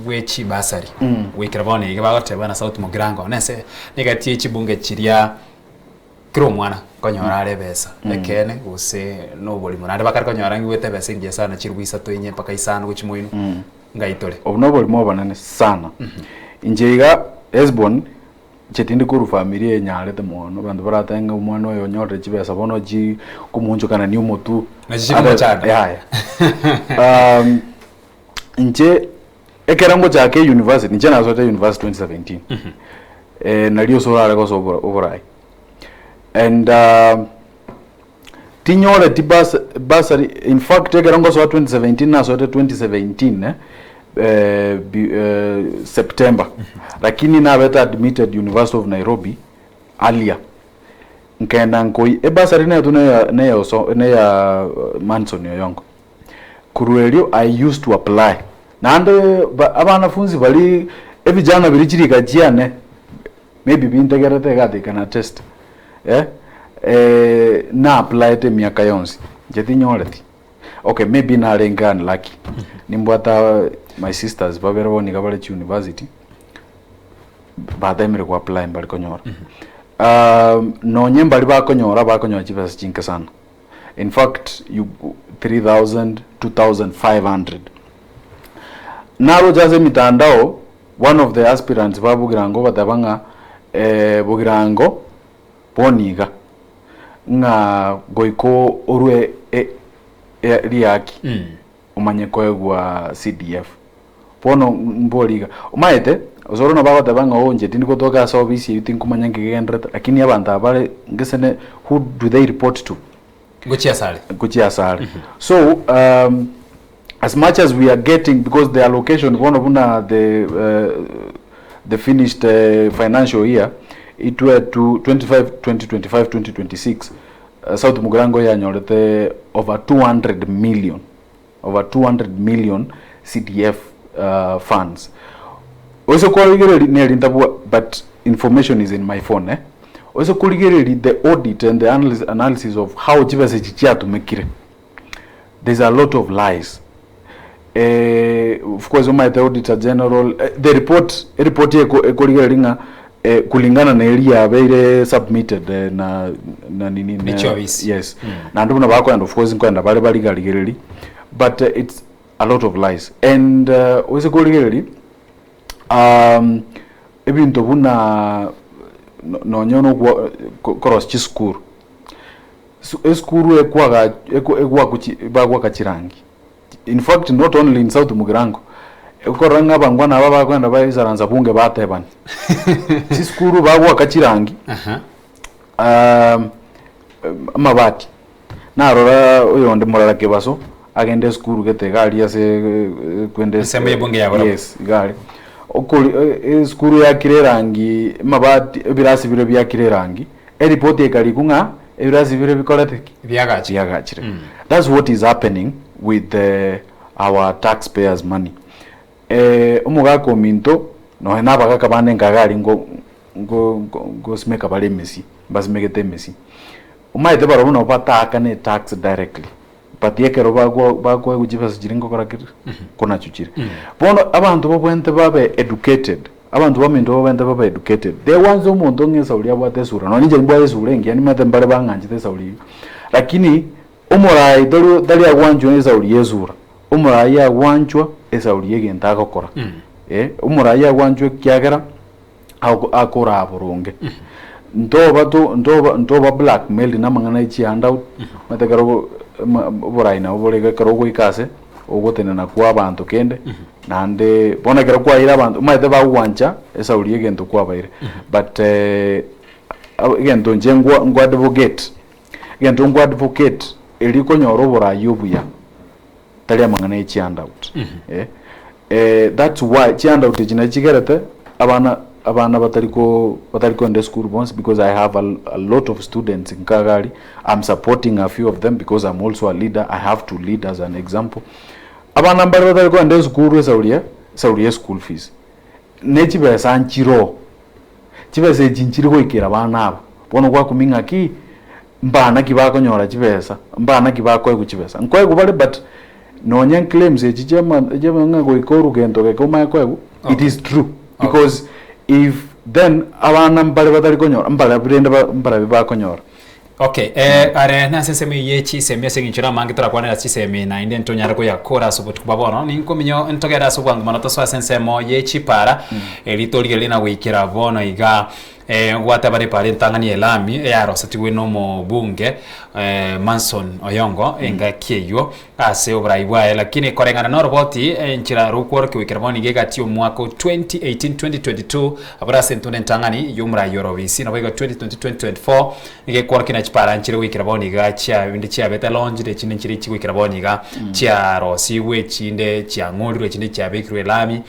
bwe chibasari. Goikera bono iga bagoteba na South Mugirango nese negati ye chibunge chiria kera omwana nkonyora are ebesa ekeene gose na oborimo naende bakare konyora ng'igwete ebesa engiya sana chiribu isato inye mpaka isano gochia moino ngai tore. Obwo noborimo obonene sana. Inche iga Hesbon Inche tindi korwa familia enyarete mono, abanto baratebe ng'a omwana oyo onyorire chibesa bono ochie komoonchokanania omotwe. Nachi chiri mochando. Yaya. Inche ekero ngochaka euniversity, inche nasoete university 2017, nario ase orare gosoa obora oborai. And tinyoreti bus bursary, in fact ekero ngosoa 2017 nasoete 2017 eh, September, lakini nabete admitted University of Nairobi earlier, nkaenda nkoi ebursary netu neya neya oso neya Manson Oyongo. Korwa erio I used to apply naende ba abanafunzi baria ebijana biria chirika chiane maybe bintegerete iga they can attest eh, na applyete emiaka yonsi inche tinyoreti. Okay maybe narenge unlucky nimbwate my sisters babere bono iga bare chiuniversity batemire go apply mbari konyora. Nonye mbari bakonyora bakonyora chibesa chinke sana in fact you 3000, 2500. Naroche ase emitandao one of the aspirants ba Bogirango obateba ng'a Bogirango bono iga. Ng'a goika orue riaki omanye koegwa CDF. Bono mbori iga, omanyete osoro nabo agoteba ng'a oo inche tindi gotoka ase ofisi eywo tinkomanya nki kegenderete, lakini abanto aba bare gese ne who do they report to? Ngochia asare. Ngochia asare. So as much as we are getting because the allocation bono buna the the finished financial year itwe to 25 2025 2026 South Mugirango yanyorete over 200 million over 200 million CDF funds oise korigereria neri ntabwa but information is in my phone eh oise korigereria the audit and the analysis of how chibesa echi chiatumekire there's a lot of lies eh, of course omanyete auditor general eh, the report eripoti eko ekorigereria ng'a. Kulingana na eria yabeire submitted na na nini Ne chiofisi. Yes. Naende buna bakoenda of course nkoenda bare barigarigereri but it's a lot of lies and ase korigereria ebinto buna nonye nokwo korosia chisukuru, esukuru ekwaga egwakwa chi bagwaka chirangi. In fact not only in South Mugirango, okorora ng'a abangwana aba bakoenda baisaransa bunge batebani. Chisukuru bagoaka chirangi, amabati, narora oyonde morara kebaso, agende esukuru gete iga aria ase kwende Ensemo y'ebunge ya Borobwo. Yes, iga aria. Okori esukuru yakire erangi, amabati, ebirasi biria biakire erangi, Eripoti ekarikwa ng'a ebirasi biria bikorete ki? Biagachire. Biagachire. That's what is happening with our taxpayers money. Omogaka ominto nonya na abagaka bande nkaga aria ngo ngo ngosimeka bare emesie, mbasimegete emesie. Omanyete barobwo nabo bataakane tax directly but ekero bagwa bakoegwa chibesa chiria ngokora ki? Konacho chire. Bono abanto babwenerete babe educated, abanto baminto babwenerete babe educated. There once omonto ng'a esauri abwate esura, nonye inche nimbwate esura engiya nimanyete mbare bang'anchete esauri eyio, lakini omorai tori tari agwanchwa na esauri ya esura, omorai agwanchwa esauri ya egento agokora, eh, omorai agwanchwa ekiagera akoraa boronge. Ntoba to ntoba ntoba blackmailed na amang'ana ya chihandout, omanyete ekero oborai nabo bore iga ekero ogoika ase, ogotenena kwa abanto kende, naende bono ekero kwaeire abanto omanyete bagogwancha esauri ya egento kwabaeire. But egento inche nkwa nkwa advocate, egento nkwa advocate erio konyora oborai obuya. tari amang'ana ye chihandout eh, eh, that's why chihandout echi nachi chigerete abana abana batari ko batari koenda esukuru bonsi because I have a, a lot of students nkaga aria I'm supporting a few of them because I'm also a leader I have to lead as an example abana mbare batari koenda esukuru esauri ya esauri ya school fees ne chibesa nchiroo chibesa echi nchiri goikera abana aba bono gwakumia ng'aki Mbana ki bakonyora chibesa, mbana ki bakoegwa chibesa? Nkoegwa bare but nonya claims echi chiama chiama ng'a goika orugento geke omanye koegwa, it is true because if then abana mbare batari konyora mbarabi rende ba mbarabi bakonyora. Okay, eh, are nase ensemo eyio ye chisemi ase eng'encho namange torakwanere ase chisemi naende ntonyare koyakora ase obotuko bwa bono, ninkominyo ntogere ase obwango mono tosoe ase ensemo ye chipara, eri torigererie na goikera bono iga. Gwateba ripaara entang'ani y'Elami eyarosetigwe nomobunge Manson Oyongo engaki eyio ase oborai bwaye lakini koreng'ana noroboti enchera rokworokia goikera bono nigo egati y'omwaka o 2018-2022 abore ase entunda entang'ani y'omorai orobisi naboigo 2020-2024 nigo ekworokia na chipara nchire goikera bono iga chia binde chiabete launched echinde nchire chigoikera bono iga chiarosigwe echinde chiang'orirwe echinde chiabekirwe elami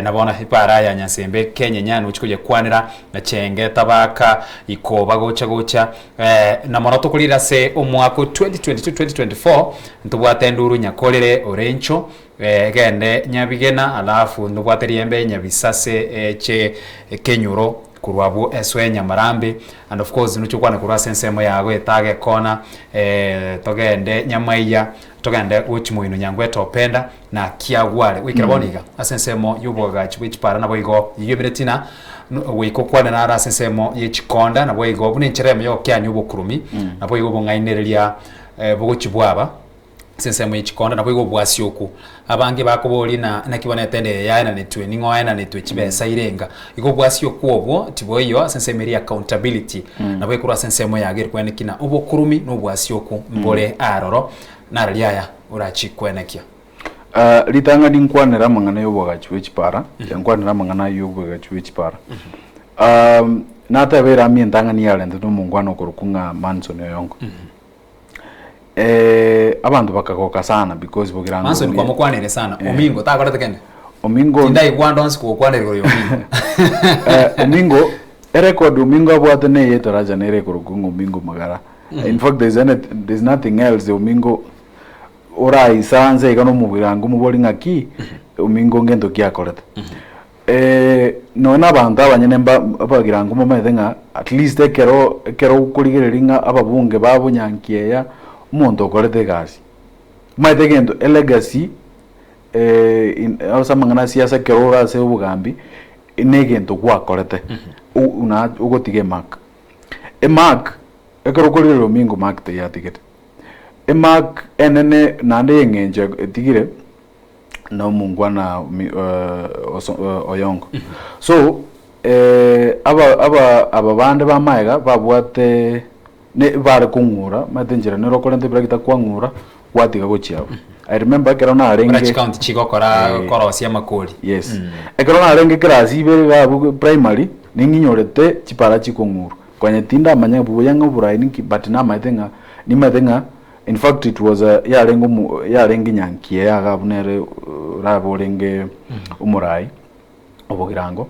Na bono epaara ya Nyasembe kenyenya nochia koyekwanera, na chenge tabaka ikoba gocha gocha. Na mono tokorire ase omwaka o 2022-2024 ntobwate enduru nyakorere Orencho, egende Nyabigena alafu ntobwate riembe Nyabisase eche Kenyoro korwa abwo esoe Nyamarambe and of course nochia gokwana korwa ase ensemo yago etaga ekona togende Nyamaiya togende gochia moino Nyangwete Openda. na kiagware goikera bono iga ase ensemo y'oboagachi bwe chipara naboigo eyio emereti na goika okwane naro ase ensemo ye chikonda naboigo buna enchera eyemo y'ogokeania obokurumi naboigo obong'ainereria bogochia bwaba ase ensemo ye chikonda naboigo obwasioku. Abange bakoboria na naki bono etende eye yaenanetwe ning'o oenanetwe chibesa irenga. Igo obwasioku obwo tiboiyo ase ensemo eria ya accountability nabo ekorwa ase ensemo yago ere kweneki na obokurumi na obwasioku mbore aroro Nararia aya orachikwenekia. Ritang'ani nkwanere amang'ana y'oboagachi bwe chipara, nkwanere amang'ana ayio y'oboagachi bwe chipara. Nateba erami entang'ani yarentete omongwana okorokwa ng'a Manson Oyongo. Abanto bakagoka sana because bogirango Manson oria- kwamokwanire sana Omingo takorete kende Omingo tindaigwa ande onsi kogokwanera igoro ya Omingo Omingo erecord Omingo abwate neye etaracha nere ekorokwa ng'a Omingo Magara. In fact there's any, there's nothing else omingo oraisaranse iga nomobirango omobori ng'aki omingo ngento ki akorete. Nonya na abanto abanyene mba abagirango mbamaete ng'a at least ekero ekero okorigereria ng'a ababunge ba Bonyankieya omonto okorete egasi. Omanyete egento elegacy ase amang'ana a siasa ekero ore ase obogambi, na egento gwakorete. na ogotiga emark. Emark, ekero okorigereria omingo mark teiyo atigete. Emark enene naende ya eng'encho etigire, na omongwana Oyongo. So, aba aba aba bande ba magega babwate ne bare kong'ura, omanyete enchera nere okorenta ebiragita kwang'ura, gwatiga gochia abwo. I remember ekero Buna narenge chikaunti chigokora korosia amakori. Yes. Ekero narenge class ibere iga abwo primary, ning'inyorete chipara chikong'urwa. Konya tindamanya buya ng'a oborai ninki but namaete ng'a nimanyete ng'a In fact it was a yarenge omo yarenge nyankiee iga abwo nere orabe orenge omorai obogirango,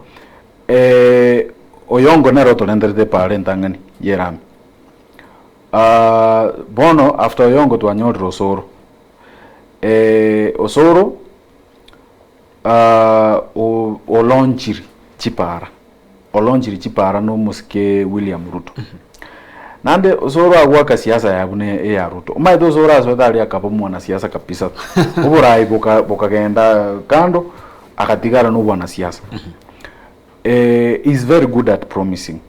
oyongo nere otorenterete epaara entang'ani ya erami. Bono after oyongo twanyorire osoro, osoro o- olonchiri chipaara, olonchiri chipaara na omosike William Ruto. Naende osoro agoaka siasa yaye buna eya Ruto. Omanyete osoro asoete aria akaba omwanasiasa kabisa, oborai boka bokagenda kando, agatigara na obwanasiasa. He is very good at promising.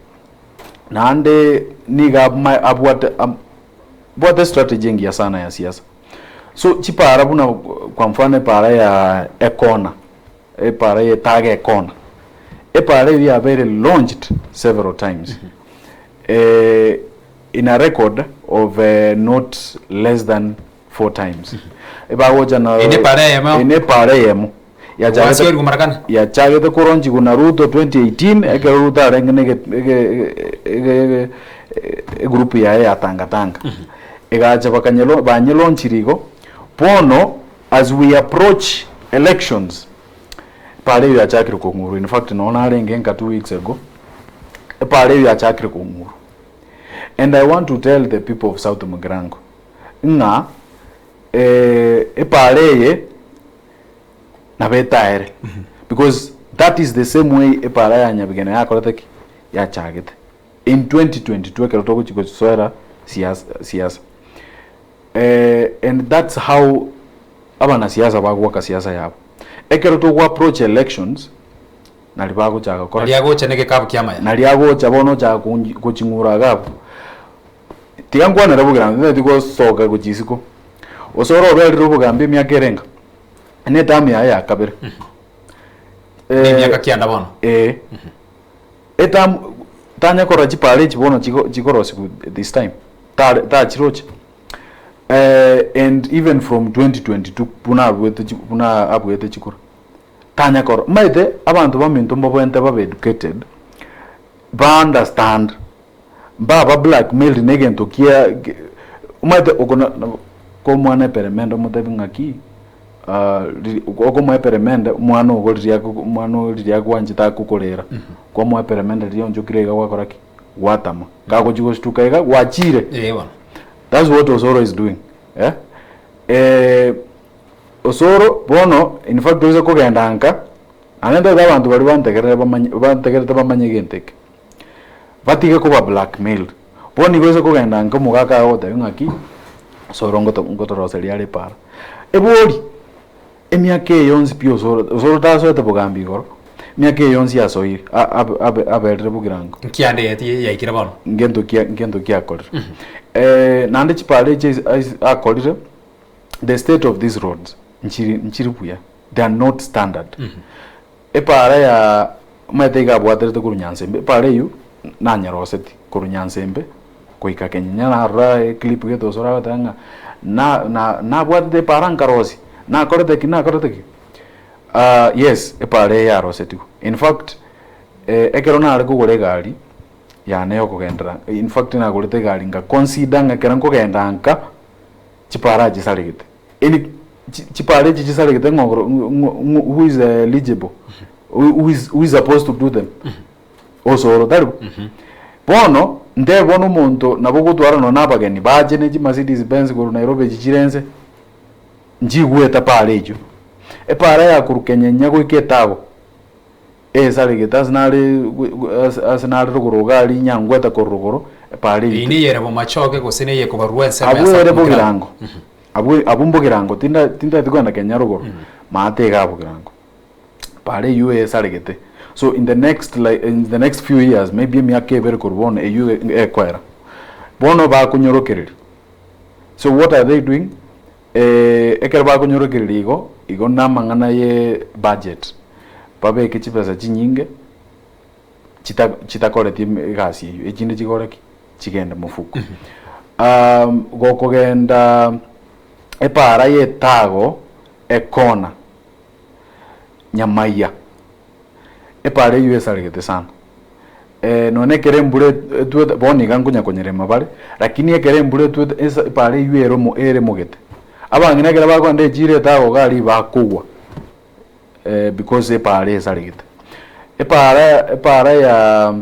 Naende nigo abma abwate am abwate estrategy engiya sana ya siasa. So chipaara buna kwa mfano epaara ya ekona, epaara ya etaga ekona, epaara eyio yabeire launched several times in a record of not less than four times. Ebagocha na Eye nepaara eyemo? Eye nepaara eyemo. Yachagete Gwasiorigwe mara kane? yachagete koronchigwa na Ruto 2018 ekero Ruto arenge na ege ege ege ege egroup yaye ya Tanga Tanga. Egacha bakanyelo banyelonchiri igo, bono as we approach elections, epaara eyio yachakire kong'urwa in fact nonye narenge nka 2 weeks ago, epaara eyio yachakire kong'urwa. And I want to tell the people of South Mugirango ng'a epaara eye nabo etaere because that is the same way epaara ya Nyabigena yakorete ki? Yachagete. In 2022 ekero togochia gosoera siasa siasa and that's how abanasiasa bagoaka siasa yabo. Ekero togo approach elections nari bagochaka gokora Nari agocha na egekabu kia amaya. Nari agocha bono ochaka goching'ura iga abwo. Tiga nkwanere bogirango tintageti gosoka gochia isiko. Gose ore oberire obogambi emiaka ere enga, ne eterm yaye ya kabere. Na emiaka kianda bono. Eh. Eterm tanya korora chipara echi bono chigo chikorosigwa this time, tare tachiroche. And even from 2022 buna abuete chi buna abuete chikura, tanya korora. Omanyete abanto baminto mbabwenerete babe educated, ba understand mbaba blackmailed na egento kia omanyete oko na na komwana eperemende omotebi ng'aki okomoa eperemende omwana ogo riria omwana ogo riria agwanchete agokorera, kwamoa eperemende riria onchokire iga gwakora ki? Gwatama. Kagochi gostuka iga gwachire. Ee bono. That's what Osoro is doing eh. Osoro bono in fact oise kogenda nka, naende ntagete abanto baria bantegerere bamanye bantegerete bamanye egento eke. Batige koba blackmailed. Bono nigo oise kogenda nka omogaka agogotebia ng'aki, osoro ngoto ngotoroseria are epaara. Ebori, emiaka eye yonsi pi osoro osoro tasoete bogambi igoro, emiaka eye yonsi asoire a- abe abe aberire bogirango. Nkiande yati yaikire bono. Ngento kia ngento kiakorire. Naende chipaara echi ais ais akorire, the state of these roads nchiri nchiri buya, they are not standard. Epaara ya omanyete iga abwaterete korwa Nyansembe, epaara eywo nanyeroseti korwa Nyansembe goika Kenyenya narora eclip gete osoro agoteba ng'a na na nabwatete epaara nkarosia, nakorete ki nakorete ki. Yes epaara eye yarosetigwe, in fact ekero nare kogora egari yane ya okogendera, in fact nagorete egari nga consider ng'a ekero nkogenda nka, chipaara chisaregete. Yaani chi- chipara echi chisaregete ng'o ogoro ng'o- ng'o- ng'o- who is eligible who, who is, who is supposed to do them osoro tari bo bono nte bono omonto nabo ogotwara nonya na abageni bache ne chimercedes benz korwa Nairobi echi chire nse nchigwete para echio epara ya korwa Kenyenya goika Etago Esaregete ase nare ase ase nare rogoro iga aria inyangwete korwa rogoro, epara Eyio eyio. neyere bomachoge gose neye kobarua ensemo Abwo ya ere South Mugirango. bogirango, abwo abwo mbogirango tinda tintagete kogenda Kenya rogoro, maate igaa bogirango. Epara eyio esaregete. So in the next like in the next few years maybe emiaka ebere korwa bono eywo ekoera. Bono bakonyorokereria. So what are they doing? Ekero bakonyorokereria igo, igo namang'ana ye budget, babeke chibesa chinyinge chita chitakoreti egasi eywo, echinde chikore ki? Chigende mofuko. Gokogenda epaara ya etago ekona Nyamaiya, epaara eywo esaregete sana. Nonya ekero embura etwete, bono iga nkonya konyerema bare, lakini ekero embura etwete esa epaara eywo ere omo eremogete. Abang'ina ekero bakogenda echiro etago iga aria bakogwa because epaara esaregete. Epaara epaara ya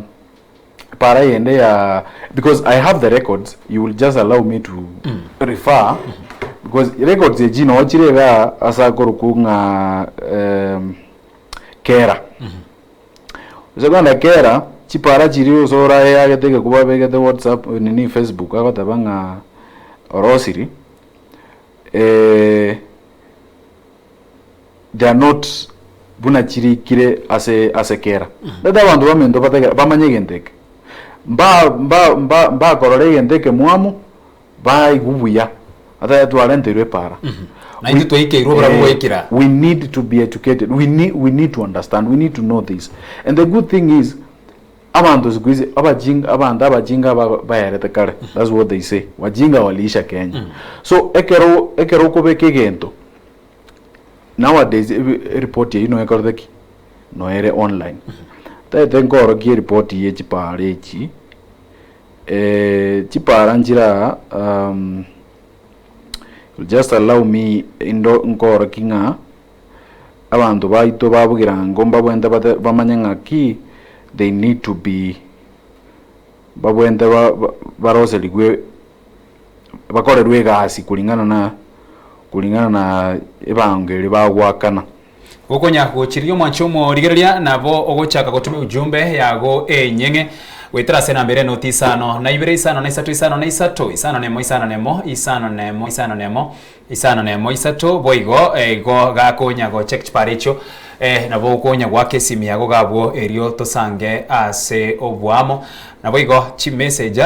epaara yende ya because I have the records, you will just allow me to refer because records echi noo chire igaa ase akorokwa ng'a Kera. Ase kogenda Kera, chipara chiria ase oraeagete egekuba abegete WhatsApp nini Facebook agoteba ng'a orosiri, they are not buna chirikire ase ase Kera. Omanyete abanto baminto batagete bamanye egento eke, mba mba mba mbakorora egento ekemwamu. Baigwe buya, batebe twarenteirwe epaara. Na intwe twaikeirwe oborabu bwaikire aa. We need to be educated, we need, we need to understand, we need to know this. And the good thing is, abanto siku hizi, abajinga, abanto abajinga aba baerete kare, that's what they say, wajinga waliisha Kenya. So ekero, ekero okobeka egento, nowadays ebi eripoti eywo noyo ekorete ki? Noyo ere online. Tagete nkorokie eripoti ye chipaara echi. Chipara nchire aa just allow me ndo nkoroki ng'a abanto baito ba Bogirango mbabwenerete bate bamanye ng'aki they need to be babwenerete ba baroserigwe bakorerwe egasi kulingana na kulingana na ebango eria bagoakana. Gokonya gochiria omwancho omorigereria, nabo ogochaka gotuma ujumbe yago enyeng'e goetera ase enamba ere enoti isano na ibere isano na isato isano na isato isano na emo isano na emo isano na emo isano na emo isano na emo isato boigo igo gakonya gocheck chipara echio nabo okonya goaka esimi yago iga abwo erio tosange ase oboamo. Naboigo chimessage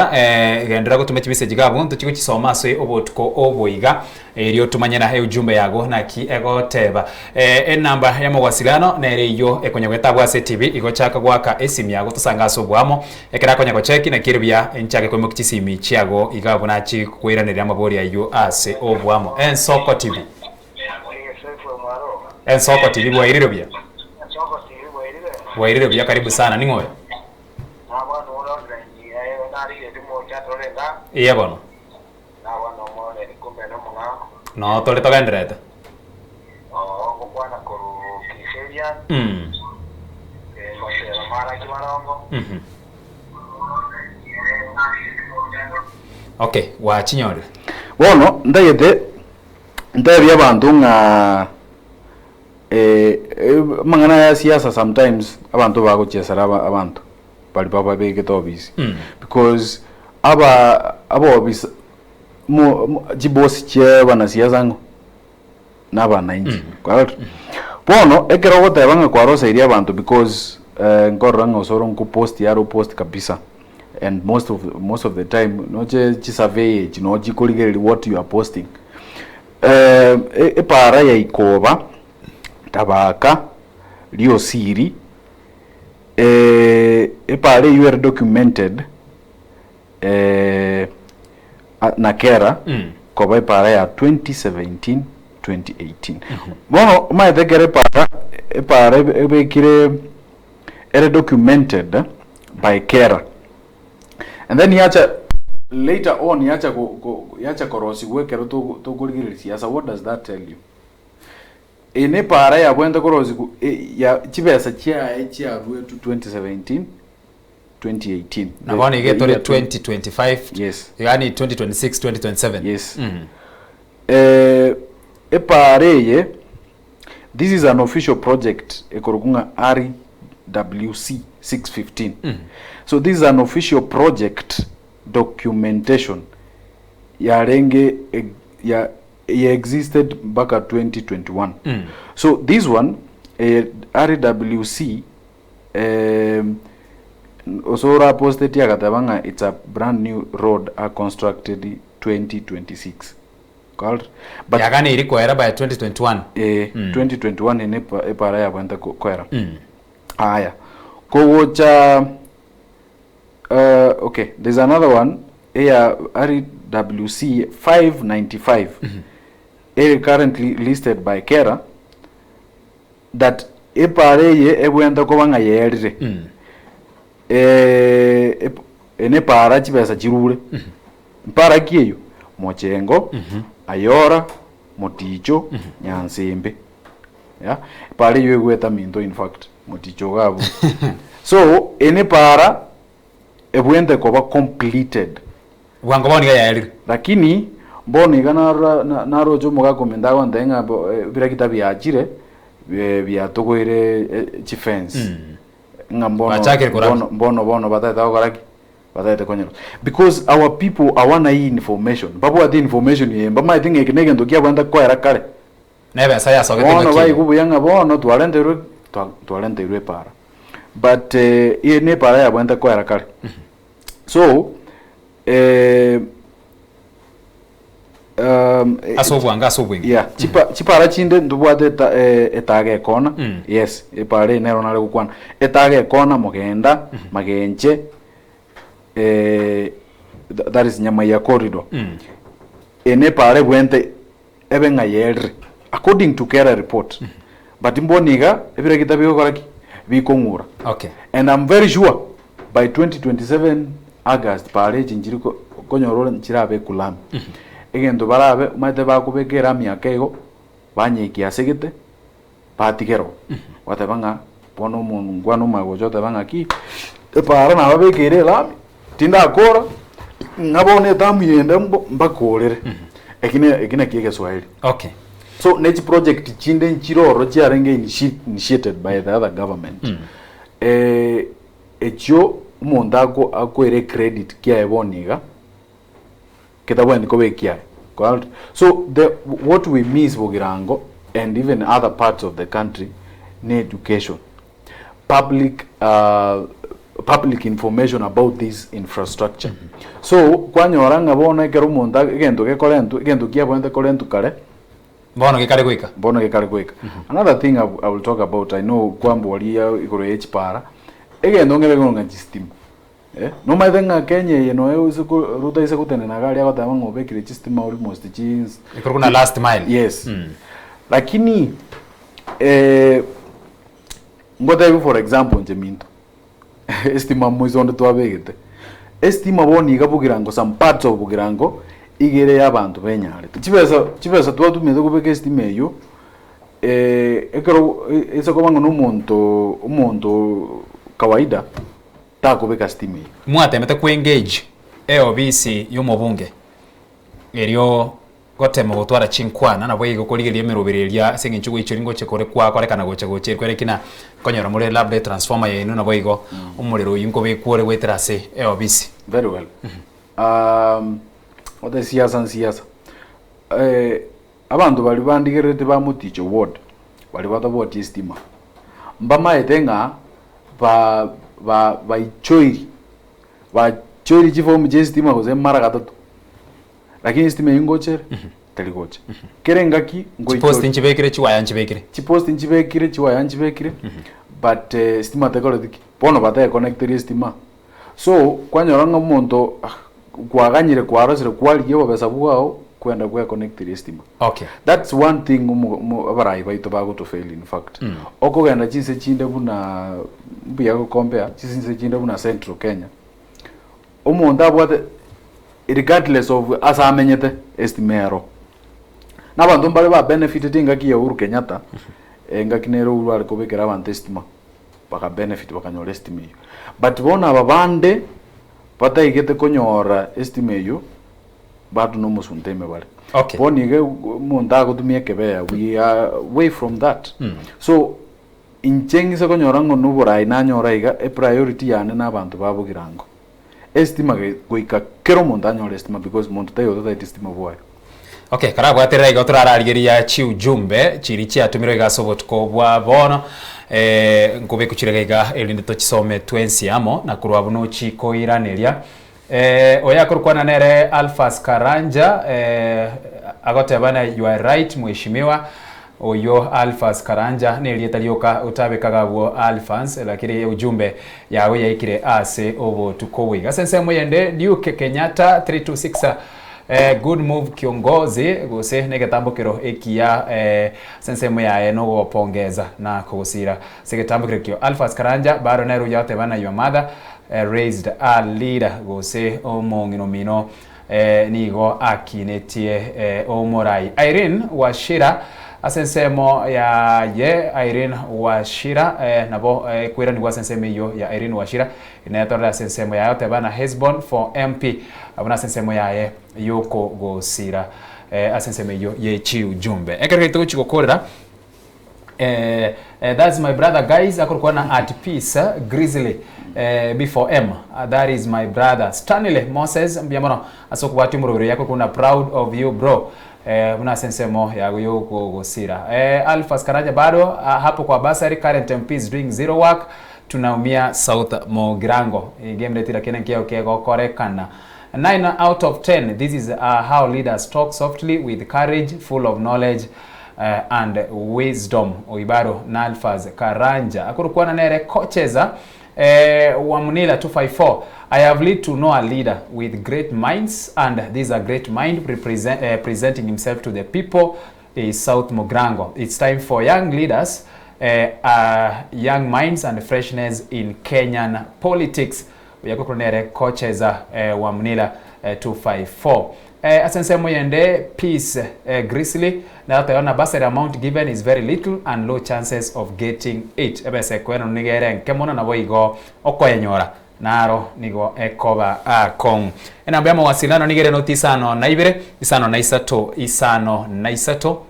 genderera gotuma chimessage iga abwo ntochie gochisoma ase obotuko obo iga. Erio tomanye na eujumbe yago naki egoteba. Enamba y'omogwasigano nere eyio ekonya goetabwa ase etibi igo chaka goaka esimi yago tosange ase oboamo. Ekero akonya gocheki naki ere buya nchake koimokia chisimi chiago iga abwo nachi koiraneria amabori ayio ase oboamo. Ensoko TV. Ensoko TV bwairire buya? Bwairire buya karibu sana ning'o oyo? Eeh bono. Nabana omooreri kumbe nomong'ao. Noo tore togendererete. Oo ngokwana korwa Kiserian. Ngoteba maraki barongo. Okay, gwachinyorire. Bono ntagete ntebie abanto ng'a amang'ana aya ya siasa sometimes abanto bagochesera abanto. Baria bababegete obisi because aba abobisa mo mo chibosi chia abanasiasa ng'o? Na abananchi kwarorire? Bono ekero ogoteba ng'a kwaroseirie abanto because nkorora ng'a osoro nkopost yare opost kabisa and most of most of the time noche chisurvey echi noo chikorigereria what you are posting. Epara ya ikoba, tabaka, riosiri. Epaara eyio ere documented na kera koba epaara ya 2017 2018. Bono omanyete ekero epaara epaara ebekire ere documented by kera and then yacha later on yacha yacha korosigwa ekero tokorigereria siasa what does that tell you? Eye nepaara yabwenerete korosigwa ya chibesa chiaye chiaruetwe 2017, 2018. Na bono iga The tore year 2025 Yes. yaani 2026 2027 Yes. Eh, epaara eye this is an official project ekorokwa ng'a RWC 615. So this is an official project documentation yarenge ya Ye existed mpaka 2021 so this one eh, RWC Osoro aposteti agateba ng'a it's a brand new road a constructed 2026. Kwarorire? But Yaganeiri koera by 2021. eh, 2021 ene epa- epara yabwente ko- koera. Aya, kogocha okay, there's another one eya RWC 595 ere currently listed by KERA that epara eye ebwente koba ng'a yerire. Ep- ene epara chibesa chirure. Mpara ki eyio? Mochengo, Ayora, Moticho, Nyansembe. Yeah? Epara eyio egweta minto in fact, Moticho iga abwo. So, ene epara ebwente koba completed. Bwango bono iga yaerire. Lakini mbono iga narora na- naroche omogaka ominto agontebia ng'a bo ebiragita biachire, biatogoire chifence. Ng'a mbono Bachakire korabia. mbono mbono bono batagete gokora ki? Batagete konyora. Because our people hawana hii information, mbabwati information eye, mbamaete ng'a eke na egento kiabwenerete koera kare. Na ebesa yasogete Bono engaki eye. baigwa buya ng'a bono twarenterwe twa twarenteirwe epara. But eye na epara yabwenerete koera kare. So Ase obwango ase obweng'e. Yeah, chipa chipara chinde ntobwate eta etaga ekona, yes, epara eye nero nare gokwana. Etaga ekona mogenda, magenche, that is Nyamaiya corridor. Eye na epara ebwenerete ebe ng'a yerire according to KERA report. But mbono iga, ebiregita bigokora ki? Bikong'ura. Okay. And I'm very sure by 2027 August para echi nchiri ko- konyora ore nchirabe ekulami. Egento barabe omanyete bakobeka erami ake igo, banyeikia ase gete, batigerwa. Gwateba ng'a bono omongwana omanye gocha oteba ng'aki, epara nababekeire erami, tindakora, ng'a bono etamu yende mbo mbakorere. Eki ne eki nakio egeswahili. Okay. So ne chiproject chinde nchire ororo chiarenge initi initiated by the other government. Echio omonto ako akoira ecredit kiaye bono iga, ketabwenereti koba ekiaye. Kwarorire? So the what we miss Bogirango and even other parts of the country ne education. Public public information about this infrastructure. So kwanyora ng'a bono ekero omonto egento gekorentwa egento kiabwenerete korentwa kare, Bono gekare goika. Bono gekare goika. Another thing I, I will talk about, I know kwamboria igoro ye chipara, egento ngere igoro ng'a chistima. Eh, nomaete ng'a Kenya eye noe ase ko Ruto aise gotenena iga aria agoteba ng'a obekire chistima almost chins Ekero buna last mile. Yes. Lakini eh, ngotebi for example inche minto, estima moiso onde twabegete, estima bono iga Bogirango some parts of Bogirango, iga ere ya abanto benyarete. Chibesa chibesa twatumete kobeka estima eywo, ekero ase koba ng'a na omonto omonto kawaida, takobeka stima eyio. Mwatemete koengage eobisi y'omobunge erio gotema gotwara chinkwana naboigo korigereria emeroberi eria ase eng'encho goichori ngoche kore kwakorekana gocha gocha eri kwere kina nkonyora more labda etransformer yaino naboigo omorero oyio nkobekwa ore goetera ase eobisi. Very well. Ote siasa nsiasa. Abanto baria bandigererete ba Moticho ward baria batabwati estima mbamaete ng'a ba ba baichoiri bachoiri chifomu chia estima gose mara gatato lakini estima eywo ngocha ere teri gocha. Kera engaki Chipost ngoichori nchibekire chiwaya nchibekire. Chipost nchibekire chiwaya nchibekire but estima tekoreti ki? Bono bateconnectiri estima So, kwanyora ng'a omonto kwaganyire kwarosire kwarigia obobesa bwao kwenda gweconnectiria estima. Okay. That's one thing omo omo abarai baito bagotofail in fact. Okogenda chinse chinde buna mbuya gocompare, chinse chinde buna Central Kenya, omonto abwate regardless of ase amenyete, estima ero. Na abanto mbare ba benefitete engaki ya Uhuru Kenyatta, engaki nere Uhuru are kobekera abanto estima. Baka benefit bakanyora estima eyio. But bono aba bande bataigete konyora estima eyio bado na omosunte ime bare. Okay. Bono iga omonto agotumia ekebeya we are way from that. So inche ng'ise konyora ng'a na oborai nanyora iga epriority yane na abanto ba Bogirango. Estima goika kera omonto anyore estima because monto taiyo otataeti estima bwaye. Okay, karabwaterera igo torararigeria chiujumbe chiria chiatumirwe iga ase obotuko bwa bono. Eh, nkobeka chire iga erinde tochisome twensi amo na korwa abwo nochikoiraneria. Eh, oyo akorokwana nere Alphas Karanja eh, agoteba na you are right mheshimiwa. Oyo Alphas Karanja nerieta rioka otabekaga abwo Alphans, lakini ujumbe yago yaikire ase obotuko obo iga. Ase ensemo yende Duke Kenyatta 326 eh, good move kiongozi gose negetambokero ekiya eh, ase ensemo yaye nogopongeza na kogosira ase egetambokero ekio. Alphas Karanja bado nere oyo agoteba na your mother eh, raised a leader gose omong'ina omino eh, nigo akinetie eh, omorai. Irene Wachira ase ensemo yaye Irene Wachira eh, nabo eh, ekweranigwa ase ensemo eyio ya Irene Wachira netorere ase ensemo yaye oteba na Hesbon for MP abwo nase ensemo yaye yokogosira eh, ase ensemo eyio ye chiujumbe. Ekero gento gochi gokorera Eh, eh, that's my brother guys akorokwana at peace eh, grizzly eh, b4m uh, that is my brother stanley moses mbuya mono ase okobwatia omorobero yako kuna proud of you bro eh, buna ase ensemo yago yokogosira eh, alphas karanja bado uh, hapo kwa basari current mp is doing zero work tunaumia south mogirango igemretira kene nkio kegokorekana 9 out of 10 this is uh, how leaders talk softly with courage full of knowledge and wisdom Oibaro na Alphas Karanja akorokwana nere Kocheza eh, Wamunila 254 I have lead to know a leader with great minds and this is a great mind represent, presenting himself to the people is South Mugrango. It's time for young leaders, young minds and freshness in Kenyan politics. Oyo akorokwa nere Kocheza eh, Wamunila eh, 254 Eh, ase ensemo eyende Peace eh, Grizzly nagoteba na bursary amount given is very little and low chances of getting it. Ebesa ekoenanwa nigo ere enke mono naboigo okoyenyora naro nigo ekoba akong'u. Enamba ya mawasiliano nigo ere noti isano na ibere, isano na isato, isano na isato.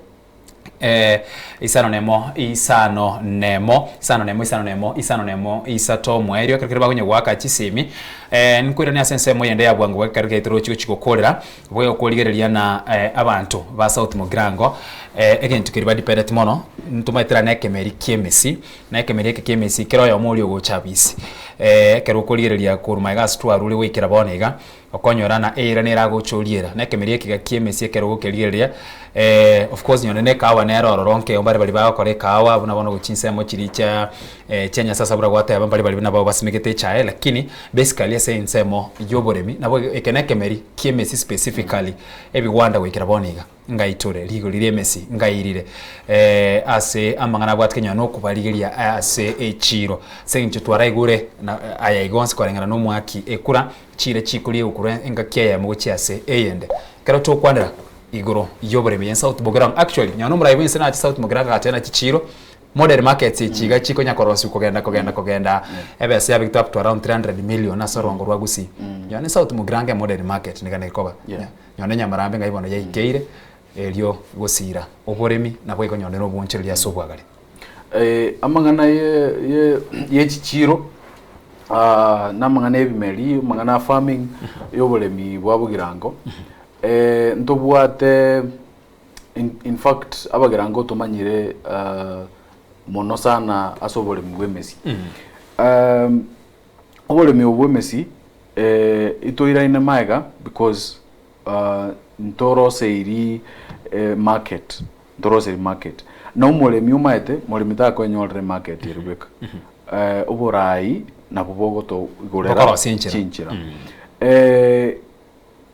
Eh, isano nemo, isano nemo, isano nemo, isano nemo, isano nemo, isato omoerio, ekero kere bagonya goaka chisimi, eh, nkoirane ase ensemo eyende ya bwango bwa ekero kiaito rochi gochi gokorera, bobe okorigereria na eh, abanto ba South Mugirango, eh, egento keria badependeti mono, ntomaetera na ekemeri kia emesi, na ekemeri eke kia emesi kera oyomo oria ogocha abisi, eh, ekero okorigereria korwa magega ase twarure goikera bono iga, Okonyora na eira nere agochoriera, na ekemeria ekiga ki'emesia ekero ogokerigereria, eh, of course nyore na ekahawa nere ororo nkeo mbare baria bagokora ekahawa buna bono gochia chinsemo chiria chia chia Nyasasa buna gwateba mbare baria nabo basimegete echae lakini basically ase ensemo ya oboremi nabo eke na ekemeri ki'emesia specifically ebigwanda goikera bono iga. Ngaitore rigori ri'emesi, ngairire ase amang'ana abwate kenyoro na okobarigeria ase echiiro. Ase engencho twaraigure na aya igo onsi koreng'ana nomoaki ekura, chiira chikoria egokorwa engaki eyemo gochia ase eyende. Ekero tokwanera igoro y'oboremi in South Bogirango, actually nonya nomorai bw'ense nache South Bogirango agateba naki chiiro, modern markets echi iga chikonya korosiwa kogenda kogenda kogenda ebesa yabegete up to around 300 million ase orongo rwa Gusii. Nonya ne South Mugirango emodern market niga nekoba. Nonya nenyamarambe ng'ai bono yaikeire, erio gosiira oboremi naboigo nonya nobwoonchoreria ase obwagare. Amang'ana ye chichiiro, na amang'ana y'ebimeri, amang'ana a farming, y'oboremi bwa bogirango, ntobwate in fact abagirango tomanyire mono sana ase oboremi bwa emesi. Oboremi obo bw'emesi itoiraine magega because ntoroseiri market, ntoroseiri market. Na omoremi omaete, moremi takoenyorera emarket ere bweka. Oborai nabwo bogotoigorera Bokorosia enchera. chinchera.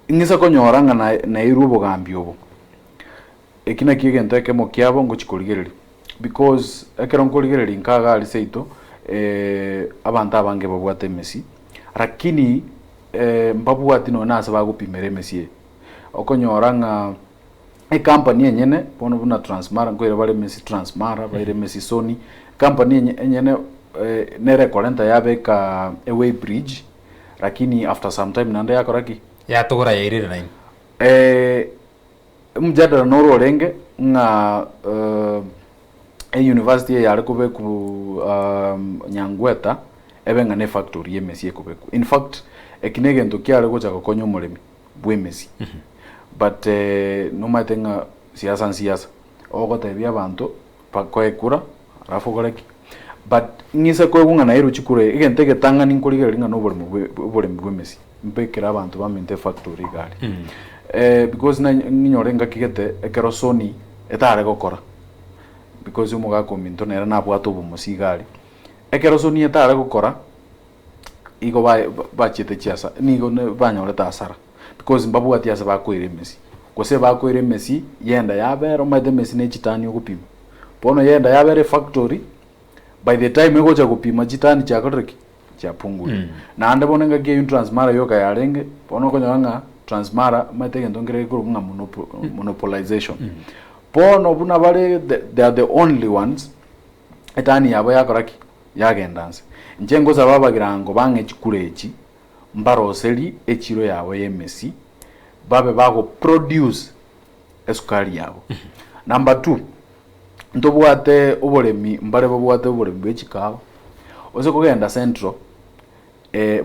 Ing'isa konyora ng'a nairwe obogambi obo, Eki nakio egento ekemo kiabo ngochia korigereria, because ekero nkorigereria nka iga aria seito, abanto abange babwate emesi, rakini mbabwati nonye na ase bagopimera emesi eye. Okonyora ng'a ecompany enyene, bono buna Transmara nkoira bare emesi Transmara, baire emesi Sony, ecompany enye enyene nere ekorenta yabeka eweight bridge, rakini after some time naende yakora ki? Yatogora yairire naende. Omojadala noro orenge ng'a eyunivasiti eye yare kobekwa Nyangweta ebe ng'a ne efactory y'emesie ekobekwa. In fact, eki na egento kiare gocha gokonya omoremi bw'emesie. But nomanyete ng'a siasa nsiasa, ogotebia abanto bakoe kura alafu okore ki? But ng'ise koigwa ng'a nairwe chikura egento egetang'ani nkorigereria ng'a noboremo bwe oboremi bwa emesi, mbekere abanto baminto efactory iga aria. Because na ng'inyore engaki gete ekero Sony etare gokora, because omogaka ominto nere nabwate obomosi iga aria, ekero Sony etare gokora, igo ba bachiete chiasa nigo banyorete hasara. Because mbabwati ase bakoira emesi, gose bakoira emesi yenda yabera omanyete emesi ne chitani ogopima. Bono yenda yabera efactory, by the time egocha gopima chitani chiakorire ki? Chiapungure. Naende bono engaki eywo Transmara yoka yarenge, bono okonyora ng'a Transmara omanyete egento nkere gekorokwa ng'a monopo monopolization. Bono buna bare the they are the only ones, etani yabo yakora ki? Yagenda nse. Inche ngosaba abagirango bang'e chikura echi, mbaroseri echiro yabo y'emesi, babe bagoproduce esukari yabo. Number two, ntobwate oboremi mbare babwate oboremi bwe chikawa, ose kogenda central,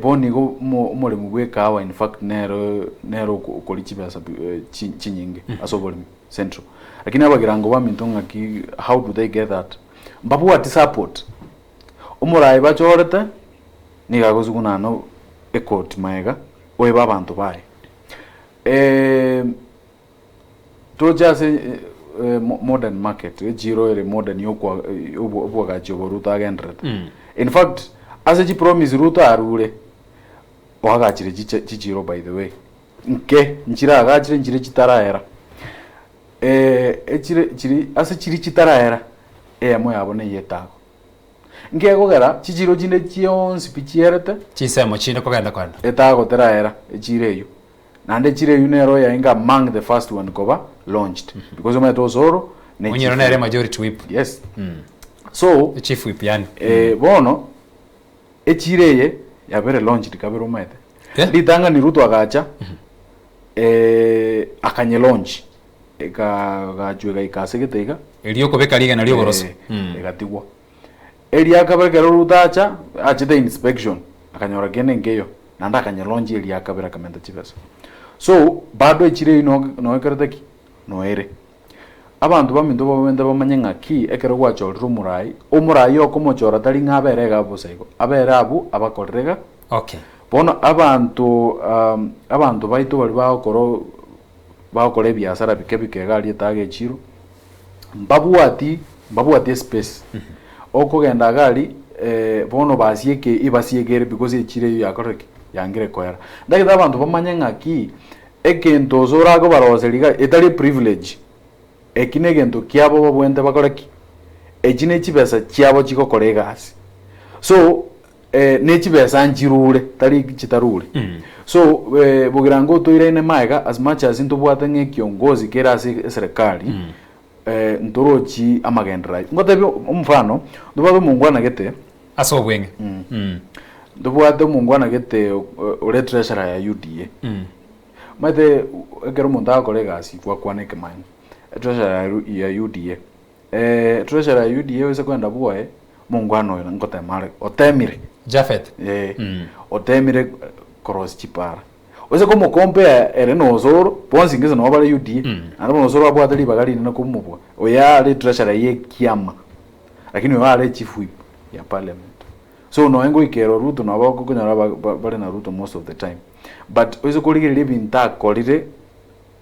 bono igo omo omoremi bwa ekawa in fact nere nere okoria chibesa pi chinyinge ase oboremi central. Lakini abagirango baminto ng'aki how do they get that? Mbabwati support, omorai bachorete. Nigo agosugunana ekoti magega oebe abanto baye. Toche ase modern market, echiro ere modern yokwa obwagachi obo Ruto agenderete. In fact, ase chipromise Ruto arure, oagachire chichiro by the way, nke nchiragachire nchire chitaraera. Echire chiri ase chiri chitaraera, eyemo yabo neye etago. Nkegogera chichiiro chinde chionsi pi chierete. Chinsemo chinde kogenda kogenda. Etagotera echiiro eyio. Naende echiiro eyio nero yainga among the first one koba launched. Because omanyete Osoro ne Onyiro chief nere whip. majority whip. Yes. So, Chief whip yani. bono echiiro eye yabere launched kabere omanyete. Yeah. Ritang'ani Ruto agacha, akanye launch. Ekagachwa egaika ase gete iga. Erio okobeka rigena ri'oboroso. Egatigwa. Eria kabere ekero Ruto acha, achete inspection, akanyora kende nkeiyo, naende akanyelaunch eria kabere akamenta chibesa. So, bado echiro eyio no noekerete ki? Noere. Abanto baminto babwenerete bamanye ng'aki ekero gwachorire omorai, omorai okomochora tari ng'a abere iga bosa igo, abere abwo abakorere iga. Okay. Bono abanto abanto baito baria bagokora bagokora ebiasara bike bike iga aria etaga echiro, mbabwati mbabwati espace. Okogenda iga aria bono basieke ebasiekere because echiro eywo yakorire ki? Yangire koera. Ntagete abanto bamanye ng'aki, egento ase orakobaroseria iga etari eprivilege, eki na egento kiabo babwenerete bakore ki? Echi ne chibesa chiabo chigokora egasi. So, ne chibesa nchirure, tari chitarure. So, bogirango otoiraine magega as much as ntobwate ng'a ekiongozi kere ase eserekari, ntorochi amagenderero aywo. Ngotebie omofano, ntobwate omongwana gete, Ase obweng'e. ntobwate omongwana gete ore treasurer ya UDA. Omanyete ekero omonto agokora egasi gwakwana ekemanyi, etreasurer ya UDA. Treasurer ya UDA oise kogenda bwoye, omongwana oyo ngotema are, otemire. Japhet. Eh, otemire korosia chipara. Oise komocompare ere na Osoro, bonsi ngese nabo bare UDA. Naende bono Osoro abwate ribaga rinene komobua. Oyo are treasurer ya ekiama, lakini oyo are chief whip ya parliament. So nonya ngoikera Ruto nabo okonyora bare na Ruto most of the time. But oise korigereria ebinto akorire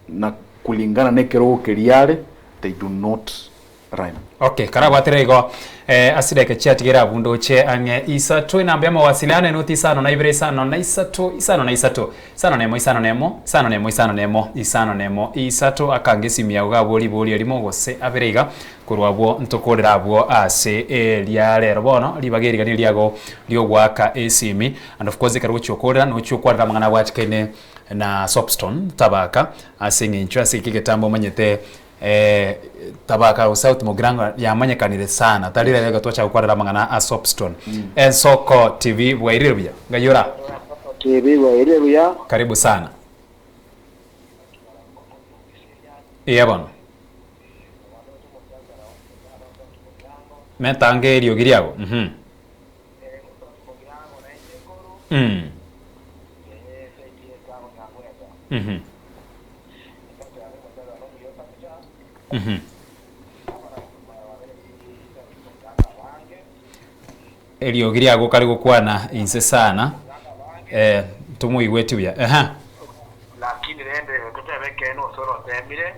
na kulingana na ekerogo keria are, they do not rhyme. Okay, karabwatire igo eh, ase dakika chiatigere abwo ndoche ang'e isato enamba ya mawasiliano enoti isano na ibere isano na isato isano na isato isano na emo isano na emo isano na emo isano na emo isano na emo isato akange esimi yago gabwo ribori erimo gose abere iga korwa abwo ntokorera abwo ase eria rero bono ribaga eriga neriago riogoaka esimi and of course ekero gochia okorera nochia okwarera amang'ana abwatikaine na Soapstone tabaka ase eng'encho ase eke egetambo omanyete tabaka gose South Mugirango yamanyekanire sana tari rero iga twachaka gokwanera amang'ana a Soapstone. Ensoko TV bwairire buya? Ngai ora? TV bwairire buya. Karibu sana. Eya bono. Metange eriogi riago. Mhm. Eriogi riago kare gokwana inse sana, eh, tomoigweti buya. Ehe. Lakini rende totebe ekeene ase oroteemire,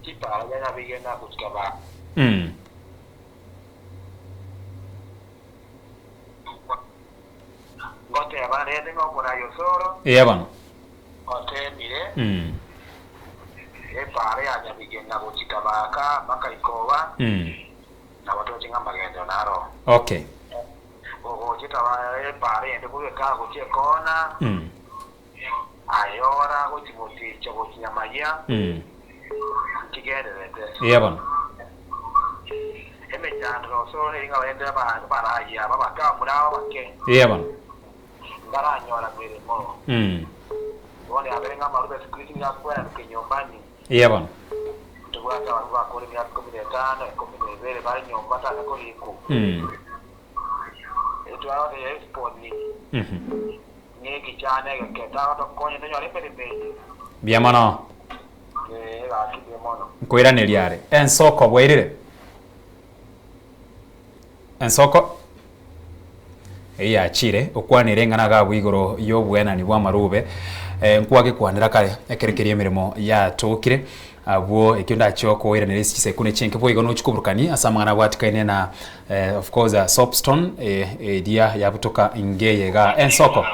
chipaara chia nyabigena gochika ba. Ngoteba rende ng'a omorai ase oro Eya bono. oteemire epaara ya nyabigena gochika baka mpaka ikoba, nabo toche ng'a amagenderero naro. Ogochia taba epaara ende korwa eka gochia ekona, ayora gochia goticha gochia nyamayia, nchigendererete. Eya bono. Emechandero ase ore ng'a rende abarai aba bakamura aba bake. Eya bono. Mbaranyora meremo. Bono yabere ng'a amarube ase Kristo nigo akwenanuka enyomba-ni. Eya bono. Ntobwate abarabwo bakore emiaka ikomi na etano, ikomi na ebere, bare nyomba batanya korikwa. Etwarotebia Hesiboni, Ng'eki chiane egeke, tagotokonya tonyore emeremo eye. Mbuya mono. Ee, gaki mbuya mono. Nkoiraneria are. Ensoko bwairire? Ensoko eyio yachire okwanere eng'ana iga abwo igoro y'obwenani bw'amarube, nkwagekwanera kare ekero keria emeremo yatokire, abwo ekio ndachie okoiraneria ase chisekunda chinke boigo nochie koburukania ase amang'ana abwatikaine na of course soapstone eria yabutoka ingeye igaa. Ensoko,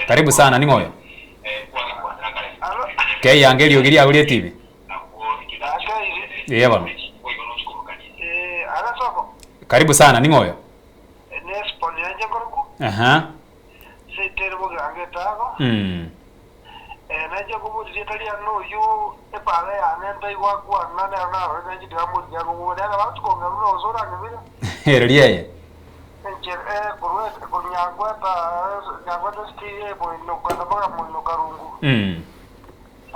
karibu sana ning'o oyo? Keiange eriogi riago ria etibi. Eeh bono. Karibu sana, ning'o oyo? Aha. Ero riaye. Na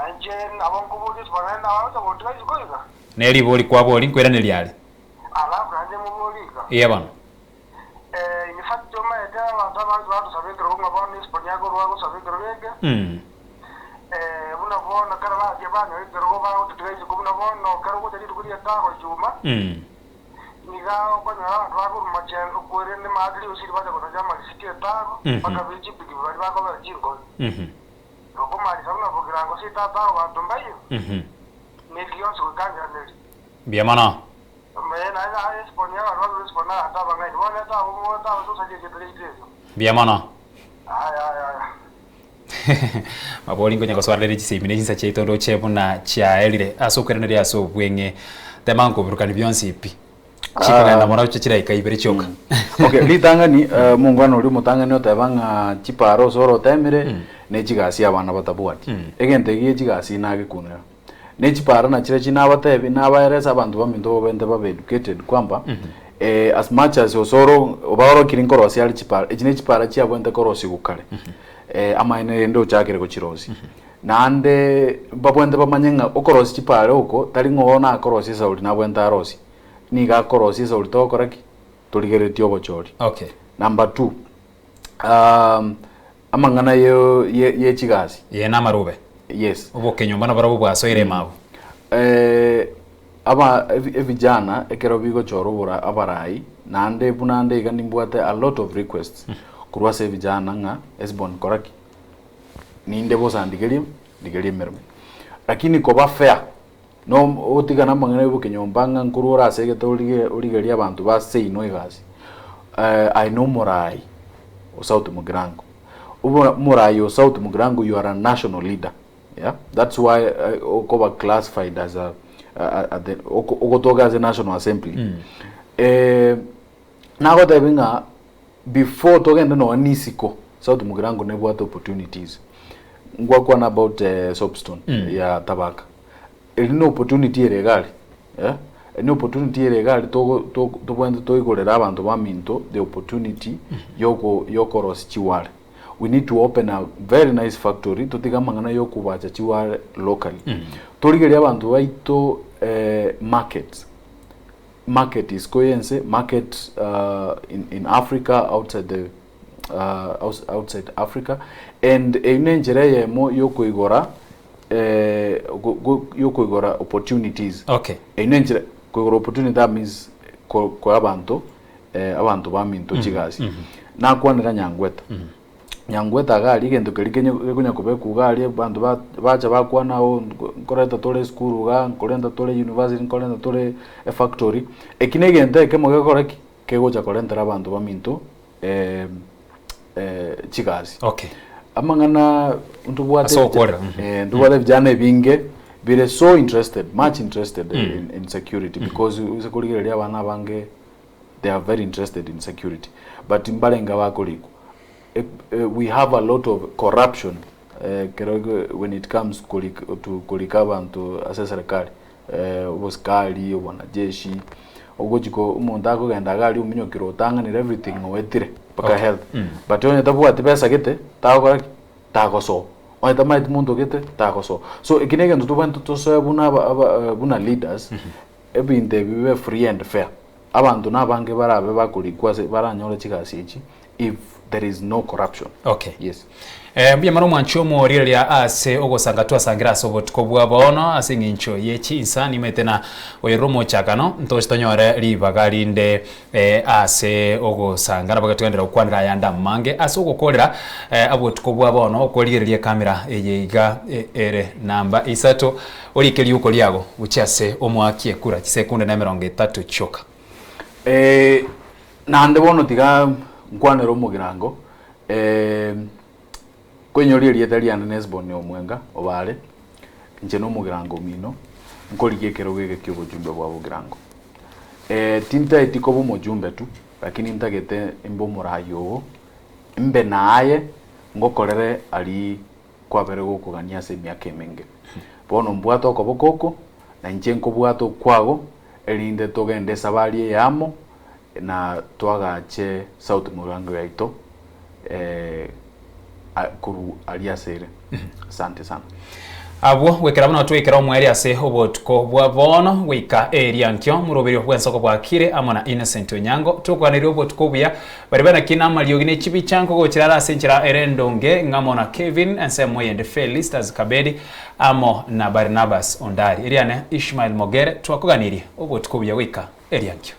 inche nabo nkoboria Yeso, naende nabaroche gotiga isiko iga? Ne ribori kwabori, nkoiraneria are. Alafu naende moborie iga. Ee bono. Eh, in fact omaete abanto abange bagosaba ekerogo ng'a bono isiko niakorwa agosaba ekerogo eke. Eh, buna bono ekero bachia banyora ekerogo bagototiga isiko buna bono ekero ogocha rituko ri'etago ijuma, niga okonyora abanto bakorwa machengo kwerende maatiri gose riria bacha gotacha amarisiti etago, mpaka be chipikipiki baria bakobera chinkori. Tokomarisa buna bogirango gose tata abanto mbaiyo, neki gionsi goika ngiraneri. Mbuya mono. Ee, naende aye Hesiboni, abanto barure Hesiboni nabanto abang'aini, bono etabomoa etabasosaria erieta riaito erio. Mbuya mono. Aya, aya, aya. Mabori nkonya gosoareria chisemi ne chinsa chiaito ndoche buna chiaerire ase okoiraneria ase obweng'e tema nkoburukani bionsi pi chikogenda mono chidaika ibere chioka. Okay, ritang'ani eh, omongwana oria omotang'ani oteba ng'a chipara ase orotemire ne chigasi abana batabwati. Egento eki gie chigasi nagekunera. Ne chipara nachire nabatebi nabaeresa abanto baminto bobente babe educated kwamba eh, as much as osoro obaorokiri nkorosia are chipara, echi ne chipara chiabwente korosigwa kare. Eh, amaene rende ochakire gochirosia. Naende babwente bamanye ng'a okorosia chipara oko tari ng'a oo nakorosia esauri nabwente arosie. Nigo akorosia esauri togokora ki? Torigereretie obochori. Okay. Number two, amang'ana ye ye ye chigasi. Ye namarube. Yes. Obokenyomba nabarobwo bwasoire ime abwo. Aba evijana ekero bigochora obora abarai naende buna nde iga nimbwate a lot of requests korwa ase evijana ng'a Hesbon kora ki? Ninde bosa ndigerie ndigerie emeremo. Lakini koba fair no otigane amang'ana ya obokenyomba ng'a nkorwa ore ase egete orige origerie abanto ba seino egasi aye na omorai o South Mugirango. Obo omorai o South Mugirango you are a national leader yeah that's why okoba classified as a at the ogotoka ase national assembly. Nagotebi ng'a before togende nonya na isiko South Mugirango nebwate opportunities. Ngwakwana about soapstone ya Tabaka. Eri ne opportunity ere iga aria eh, eri ne opportunity ere iga aria togo togo tobwenerete toigorere abanto baminto the opportunity yoko yokorosia chiware. We need to open a very nice factory totige amang'ana ya okobacha chiware locally. Torigerie abanto baito markets, market isiko ya ense, market in in Africa, outside the outside Africa, and eyio ne enchera eyemo yokoigora yokoigora opportunities. Okay. Eyio ne enchera koigora opportunity that means koa abanto. abanto baminto chigasi. Nakwanera Nyangweta, Nyangweta iga aria egento keria kenye gekonya kobekwa iga aria abanto ba bacha bakwana oo nkoreta tore esukuru igaa, nkorenta tore university, nkorenta tore efactory, eki na egento ekemo gekogera ki? Kegocha korentera abanto baminto chigasi. Okay. Amang'ana ntobwate Ase ogokorera, mhm. ntobwate vijana ebinge bire so interested, much interested in security because ase korigereria abana abange they are very interested in security but mbarenge abakorikwa. We have a lot of corruption ekero when it comes to korika abanto ase eserekari. obosikari, obwanajeshi, ogochi ko omonto akogenda iga aria ominyokire otang'anire everything oetire mpaka health. But onye tabwati besa gete, tagokora ki? Tagosoa. Onye tamaeti monto gete, tagosoa. So eki na egento tobwenerete tosoe buna aba aba buna leaders, ebinto ebi bibe free and fair. Abanto nabange barabe bakorikwa ase baranyore chigasi echi if there is no corruption. Okay. Yes. Eh, mbuya mono omwanchi omorigereria ase ogosanga twasangire ase obotuko bwa bono ase eng'encho ye chinsa nimanyete na oyorire omochakano ntoche tonyore ribaga rinde eh, ase ogosanga nabo getogenderera gokwanera ayande amange ase ogokorera eh, obotuko bwa bono okorigereria ekamera eye iga eh, ere namba isato orike riuko riago gochia ase omoaki ekura chisekunde na emerongo etato chioka. Eh, naende bono tiga nkwanere omogirango, Koinyoria erieta riane n'Hesiboni omwenga o Baale, inche nomogirango omino, nkorigia ekerogo eke ki'obochumbe bwa bogirango. Tintaeti koba omochumbe tu, lakini ntagete imbe omoraai oo, imbe naye ngokorere aria kwabere gokogania ase emiaka emenge. Bono mbwate okoboko oko, na inche nkobwate okwago, erinde togende esabari eye amo, na toagache South Mugirango yaito korwa aria ase ere. Asante sana. Abwo goikera buna twaikera omweri ase obotuko bwa bono goika eria nkio moroberio bw'ensoko bwakire amo na Innocent Onyango tokoganeria obotuko obuya baria banaki namariogi ne chibicha nkogochera are ase enchera ere endonge ng'amo na Kevin ensemo eyende Felistas Kabedi amo na Barnabas Ondari eriane Ishmael Mogere twakoganirie obotuko obuya goika eria nkio.